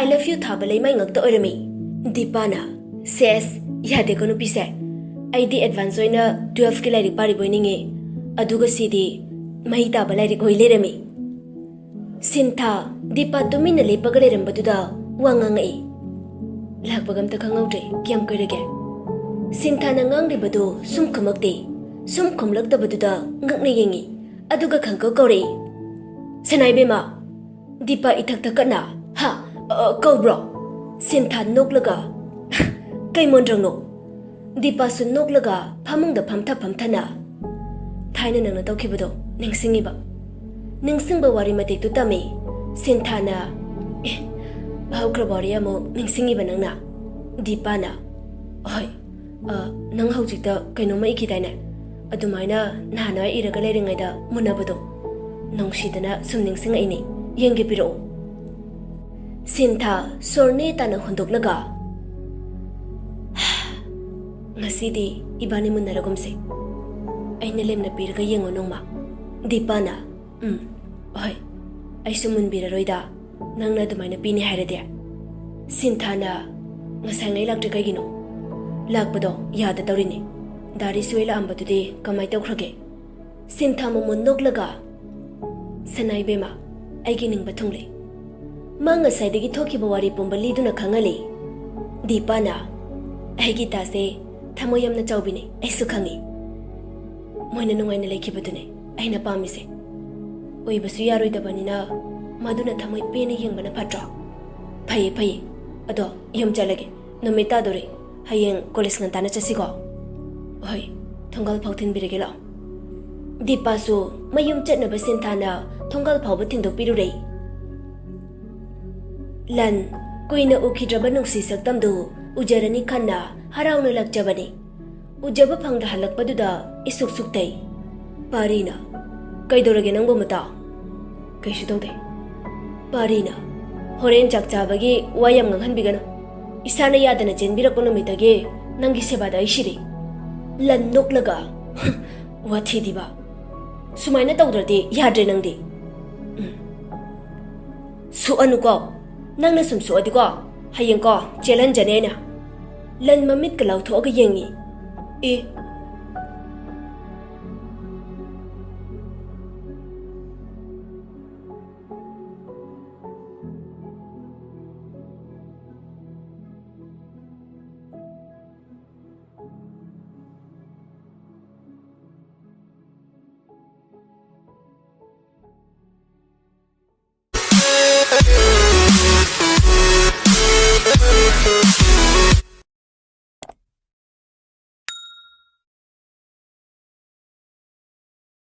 "I love you" ꯊꯥꯕ ꯂꯩꯃꯥꯏ ꯉꯛꯇ ꯑꯣꯏꯔꯝꯃꯤ꯫ ꯗꯤꯄꯥꯅ, "ꯁꯦꯁ, ꯌꯥꯗꯦꯀꯣ ꯅꯨꯄꯤꯁꯦ꯫ ꯑꯩꯗꯤ ꯑꯦꯗꯚꯥꯟꯁ ꯑꯣꯏꯅ ꯇꯨꯋꯦꯜꯐꯀꯤ ꯂꯥꯏꯔꯤꯛ ꯄꯥꯔꯤꯕꯣꯏ ꯅꯤꯡꯉꯤ, ꯑꯗꯨꯒ ꯁꯤꯗꯤ ꯃꯩ ꯇꯥꯕ ꯂꯥꯏꯔꯤꯛ ꯑꯣꯏ ꯂꯩꯔꯝꯃꯤ꯫" ꯁꯤꯟꯊꯥ ꯗꯤꯄꯥ ꯇꯨꯃꯤꯟꯅ ꯂꯦꯞꯄꯒ ꯂꯩꯔꯝꯕꯗꯨꯗ ꯋꯥ ꯉꯥꯡꯉꯛꯏ꯫ "ꯂꯥꯛꯄꯒ ꯑꯝꯇ ꯈꯪꯍꯧꯗ꯭ꯔꯦ, ꯀꯌꯥꯝ ꯀꯨꯏꯔꯒꯦ?" ꯁꯤꯟꯊꯥꯅ ꯉꯥꯡꯂꯤꯕꯗꯨ ꯁꯨꯝ ꯈꯨꯝꯃꯛꯇꯦ꯫ ꯁꯨꯝ ꯈꯨꯝꯂꯛꯇꯕꯗꯨꯗ ꯉꯛꯅ ꯌꯦꯡꯉꯤ꯫ ꯑꯗꯨꯒ ꯈꯪꯀꯧ ꯀꯧꯔꯛꯏ, "ꯁꯅꯥꯏꯕꯦꯝꯃ!" ꯗꯤꯄꯥ ꯏꯊꯛ ꯊꯛꯀꯠꯅ, "ꯍꯥ? ꯑ, ꯀꯧꯕ꯭ꯔꯣ?" ꯁꯤꯟꯊꯥ ꯅꯣꯛꯂꯒ, "ꯀꯩ ꯃꯣꯟꯗ꯭ꯔꯪꯅꯣ?" ꯗꯤꯄꯥꯁꯨ ꯅꯣꯛꯂꯒ ꯐꯃꯨꯡꯗ ꯐꯝꯊ ꯐꯝꯊꯅ, "ꯊꯥꯏꯅ ꯅꯪꯅ ꯇꯧꯈꯤꯕꯗꯣ ꯅꯤꯡꯁꯤꯡꯉꯤꯕ?" ꯅꯤꯡꯁꯤꯡꯕ ꯋꯥꯔꯤ ꯃꯇꯦꯛꯇꯨ ꯇꯝꯃꯤ꯫ ꯁꯤꯟꯊꯥꯅ, "ꯑꯦ, ꯍꯧꯈ꯭ꯔꯕ ꯋꯥꯔꯤ ꯑꯃꯨꯛ ꯅꯤꯡꯁꯤꯡꯉꯤꯕ ꯅꯪꯅ?" ꯗꯤꯄꯥꯅ, "ꯍꯣꯏ, ꯑ, ꯅꯪ ꯍꯧꯖꯤꯛꯇ ꯀꯩꯅꯣꯝꯃ ꯏꯈꯤꯗꯥꯏꯅꯦ? ꯑꯗꯨꯃꯥꯏꯅ ꯅꯍꯥꯟꯋꯥꯏ ꯏꯔꯒ ꯂꯩꯔꯤꯉꯩꯗ ꯃꯨꯟꯅꯕꯗꯣ꯫ ꯅꯨꯡꯁꯤꯗꯅ ꯁꯨꯝ ꯅꯤꯡꯁꯤꯡꯉꯛꯏꯅꯦ꯫ ꯌꯦꯡꯒꯦ, ꯄꯤꯔꯛꯑꯣ꯫" ꯁꯤꯟꯊꯥ ꯁꯣꯔ ꯅꯦ ꯇꯥꯅ ꯍꯣꯟꯗꯣꯛꯂꯒ, "ꯉꯁꯤꯗꯤ ꯏꯕꯥꯅꯤ ꯃꯨꯟꯅꯔꯒꯨꯝꯁꯦ꯫ ꯑꯩꯅ ꯂꯦꯝꯅ ꯄꯤꯔꯒ ꯌꯦꯡꯉꯣ ꯅꯣꯡꯃ꯫" ꯗꯤꯄꯥꯅ, "ꯎꯝ, ꯍꯣꯏ, ꯑꯩꯁꯨ ꯃꯨꯟꯕꯤꯔꯔꯣꯏꯗ, ꯅꯪꯅ ꯑꯗꯨꯃꯥꯏꯅ ꯄꯤꯅꯤ ꯍꯥꯏꯔꯗꯤ꯫" ꯁꯤꯟꯊꯥꯅ, "ꯉꯁꯥꯏꯉꯩ ꯂꯥꯛꯇ꯭ꯔꯤ ꯀꯩꯒꯤꯅꯣ? ꯂꯥꯛꯄꯗꯣ ꯌꯥꯗꯗꯧꯔꯤꯅꯦ꯫ ꯗꯥꯔꯤꯁꯨ ꯑꯩ ꯂꯥꯛꯑꯝꯕꯗꯨꯗꯤ ꯀꯃꯥꯏ ꯇꯧꯈ꯭ꯔꯒꯦ?" ꯁꯤꯟꯊꯥ ꯃꯃꯣꯟ ꯅꯣꯛꯂꯒ, "ꯁꯅꯥ ꯏꯕꯦꯝꯃ, ꯑꯩꯒꯤ ꯅꯤꯡꯕ ꯊꯨꯡꯂꯦ꯫" ꯃꯥ ꯉꯁꯥꯏꯗꯒꯤ ꯊꯣꯛꯈꯤꯕ ꯋꯥꯔꯤ ꯄꯨꯝꯕ ꯂꯤꯗꯨꯅ ꯈꯪꯍꯜꯂꯤ꯫ ꯗꯤꯄꯥꯅ, "ꯑꯩꯒꯤ ꯇꯥꯁꯦ ꯊꯃꯣꯏ ꯌꯥꯝꯅ ꯆꯥꯎꯕꯤꯅꯦ, ꯑꯩꯁꯨ ꯈꯪꯉꯤ꯫ ꯃꯣꯏꯅ ꯅꯨꯡꯉꯥꯏꯅ ꯂꯩꯈꯤꯕꯗꯨꯅꯦ ꯑꯩꯅ ꯄꯥꯝꯃꯤꯁꯦ꯫ ꯑꯣꯏꯕꯁꯨ ꯌꯥꯔꯣꯏꯗꯕꯅꯤꯅ ꯃꯗꯨꯅ ꯊꯃꯣꯏ ꯄꯦꯟꯅ ꯌꯦꯡꯕꯅ ꯐꯠꯇ꯭ꯔꯣ?" "ꯐꯩꯌꯦ, ꯐꯩꯌꯦ꯫ ꯑꯗꯣ ꯌꯨꯝ ꯆꯠꯂꯒꯦ꯫ ꯅꯨꯃꯤꯠ ꯇꯥꯗꯣꯔꯦ꯫ ꯍꯌꯦꯡ ꯀꯣꯂꯦꯖ ꯉꯟꯇꯥꯅ ꯆꯠꯁꯤꯀꯣ?" "ꯍꯣꯏ, ꯊꯣꯡꯒꯥꯜ ꯐꯥꯎ ꯊꯤꯟꯕꯤꯔꯒꯦ ꯂꯥꯛꯑꯣ꯫" ꯗꯤꯄꯥꯁꯨ ꯃꯌꯨꯝ ꯆꯠꯅꯕ ꯁꯤꯟꯊꯥꯅ ꯊꯣꯡꯒꯥꯜ ꯐꯥꯎꯕ ꯊꯤꯟꯗꯣꯛꯄꯤꯔꯨꯔꯦ꯫ ꯂꯟ, ꯀꯨꯏꯅ ꯎꯈꯤꯗ꯭ꯔꯕ ꯅꯨꯡꯁꯤ ꯁꯛꯇꯝꯗꯨ ꯎꯖꯔꯅꯤ ꯈꯟꯅ ꯍꯔꯥꯎꯅ ꯂꯥꯛꯆꯕꯅꯤ꯫ ꯎꯖꯕ ꯐꯪꯗ ꯍꯜꯂꯛꯄꯗꯨꯗ ꯏꯁꯨꯛ ꯁꯨꯛꯇꯩ꯫ ꯄꯥꯔꯤꯅ, "ꯀꯩꯗꯧꯔꯒꯦ ꯅꯪꯕꯨ ꯃꯇꯥ?" "ꯀꯩꯁꯨ ꯇꯧꯗꯦ꯫" ꯄꯥꯔꯤꯅ, "ꯍꯣꯔꯦꯟ ꯆꯥꯛ ꯆꯥꯕꯒꯤ ꯋꯥ ꯌꯥꯝ ꯉꯥꯡꯍꯟꯕꯤꯒꯅꯨ꯫ ꯏꯁꯥꯅ ꯌꯥꯗꯅ ꯆꯦꯟꯕꯤꯔꯛꯄ ꯅꯨꯃꯤꯠꯇꯒꯤ ꯅꯪꯒꯤ ꯁꯦꯕꯥꯗ ꯑꯩ ꯁꯤꯔꯦ꯫" ꯂꯟ ꯅꯣꯛꯂꯒ, "ꯋꯥꯊꯤꯗꯤꯕ꯫ ꯁꯨꯃꯥꯏꯅ ꯇꯧꯗ꯭ꯔꯗꯤ ꯌꯥꯗ꯭ꯔꯦ ꯅꯪꯗꯤ꯫" "ꯎꯝ꯫ ꯁꯣꯛꯑꯅꯨꯀꯣ꯫ ꯅꯪꯅ ꯁꯨꯝ ꯁꯣꯛꯑꯗꯤꯀꯣ, ꯍꯌꯦꯡꯀꯣ ꯆꯦꯜꯍꯟꯖꯅꯤ ꯑꯩꯅ꯫" ꯂꯟ ꯃꯃꯤꯠꯀ ꯂꯥꯎꯊꯣꯛꯑꯒ ꯌꯦꯡꯉꯤ꯫ "ꯑꯦ,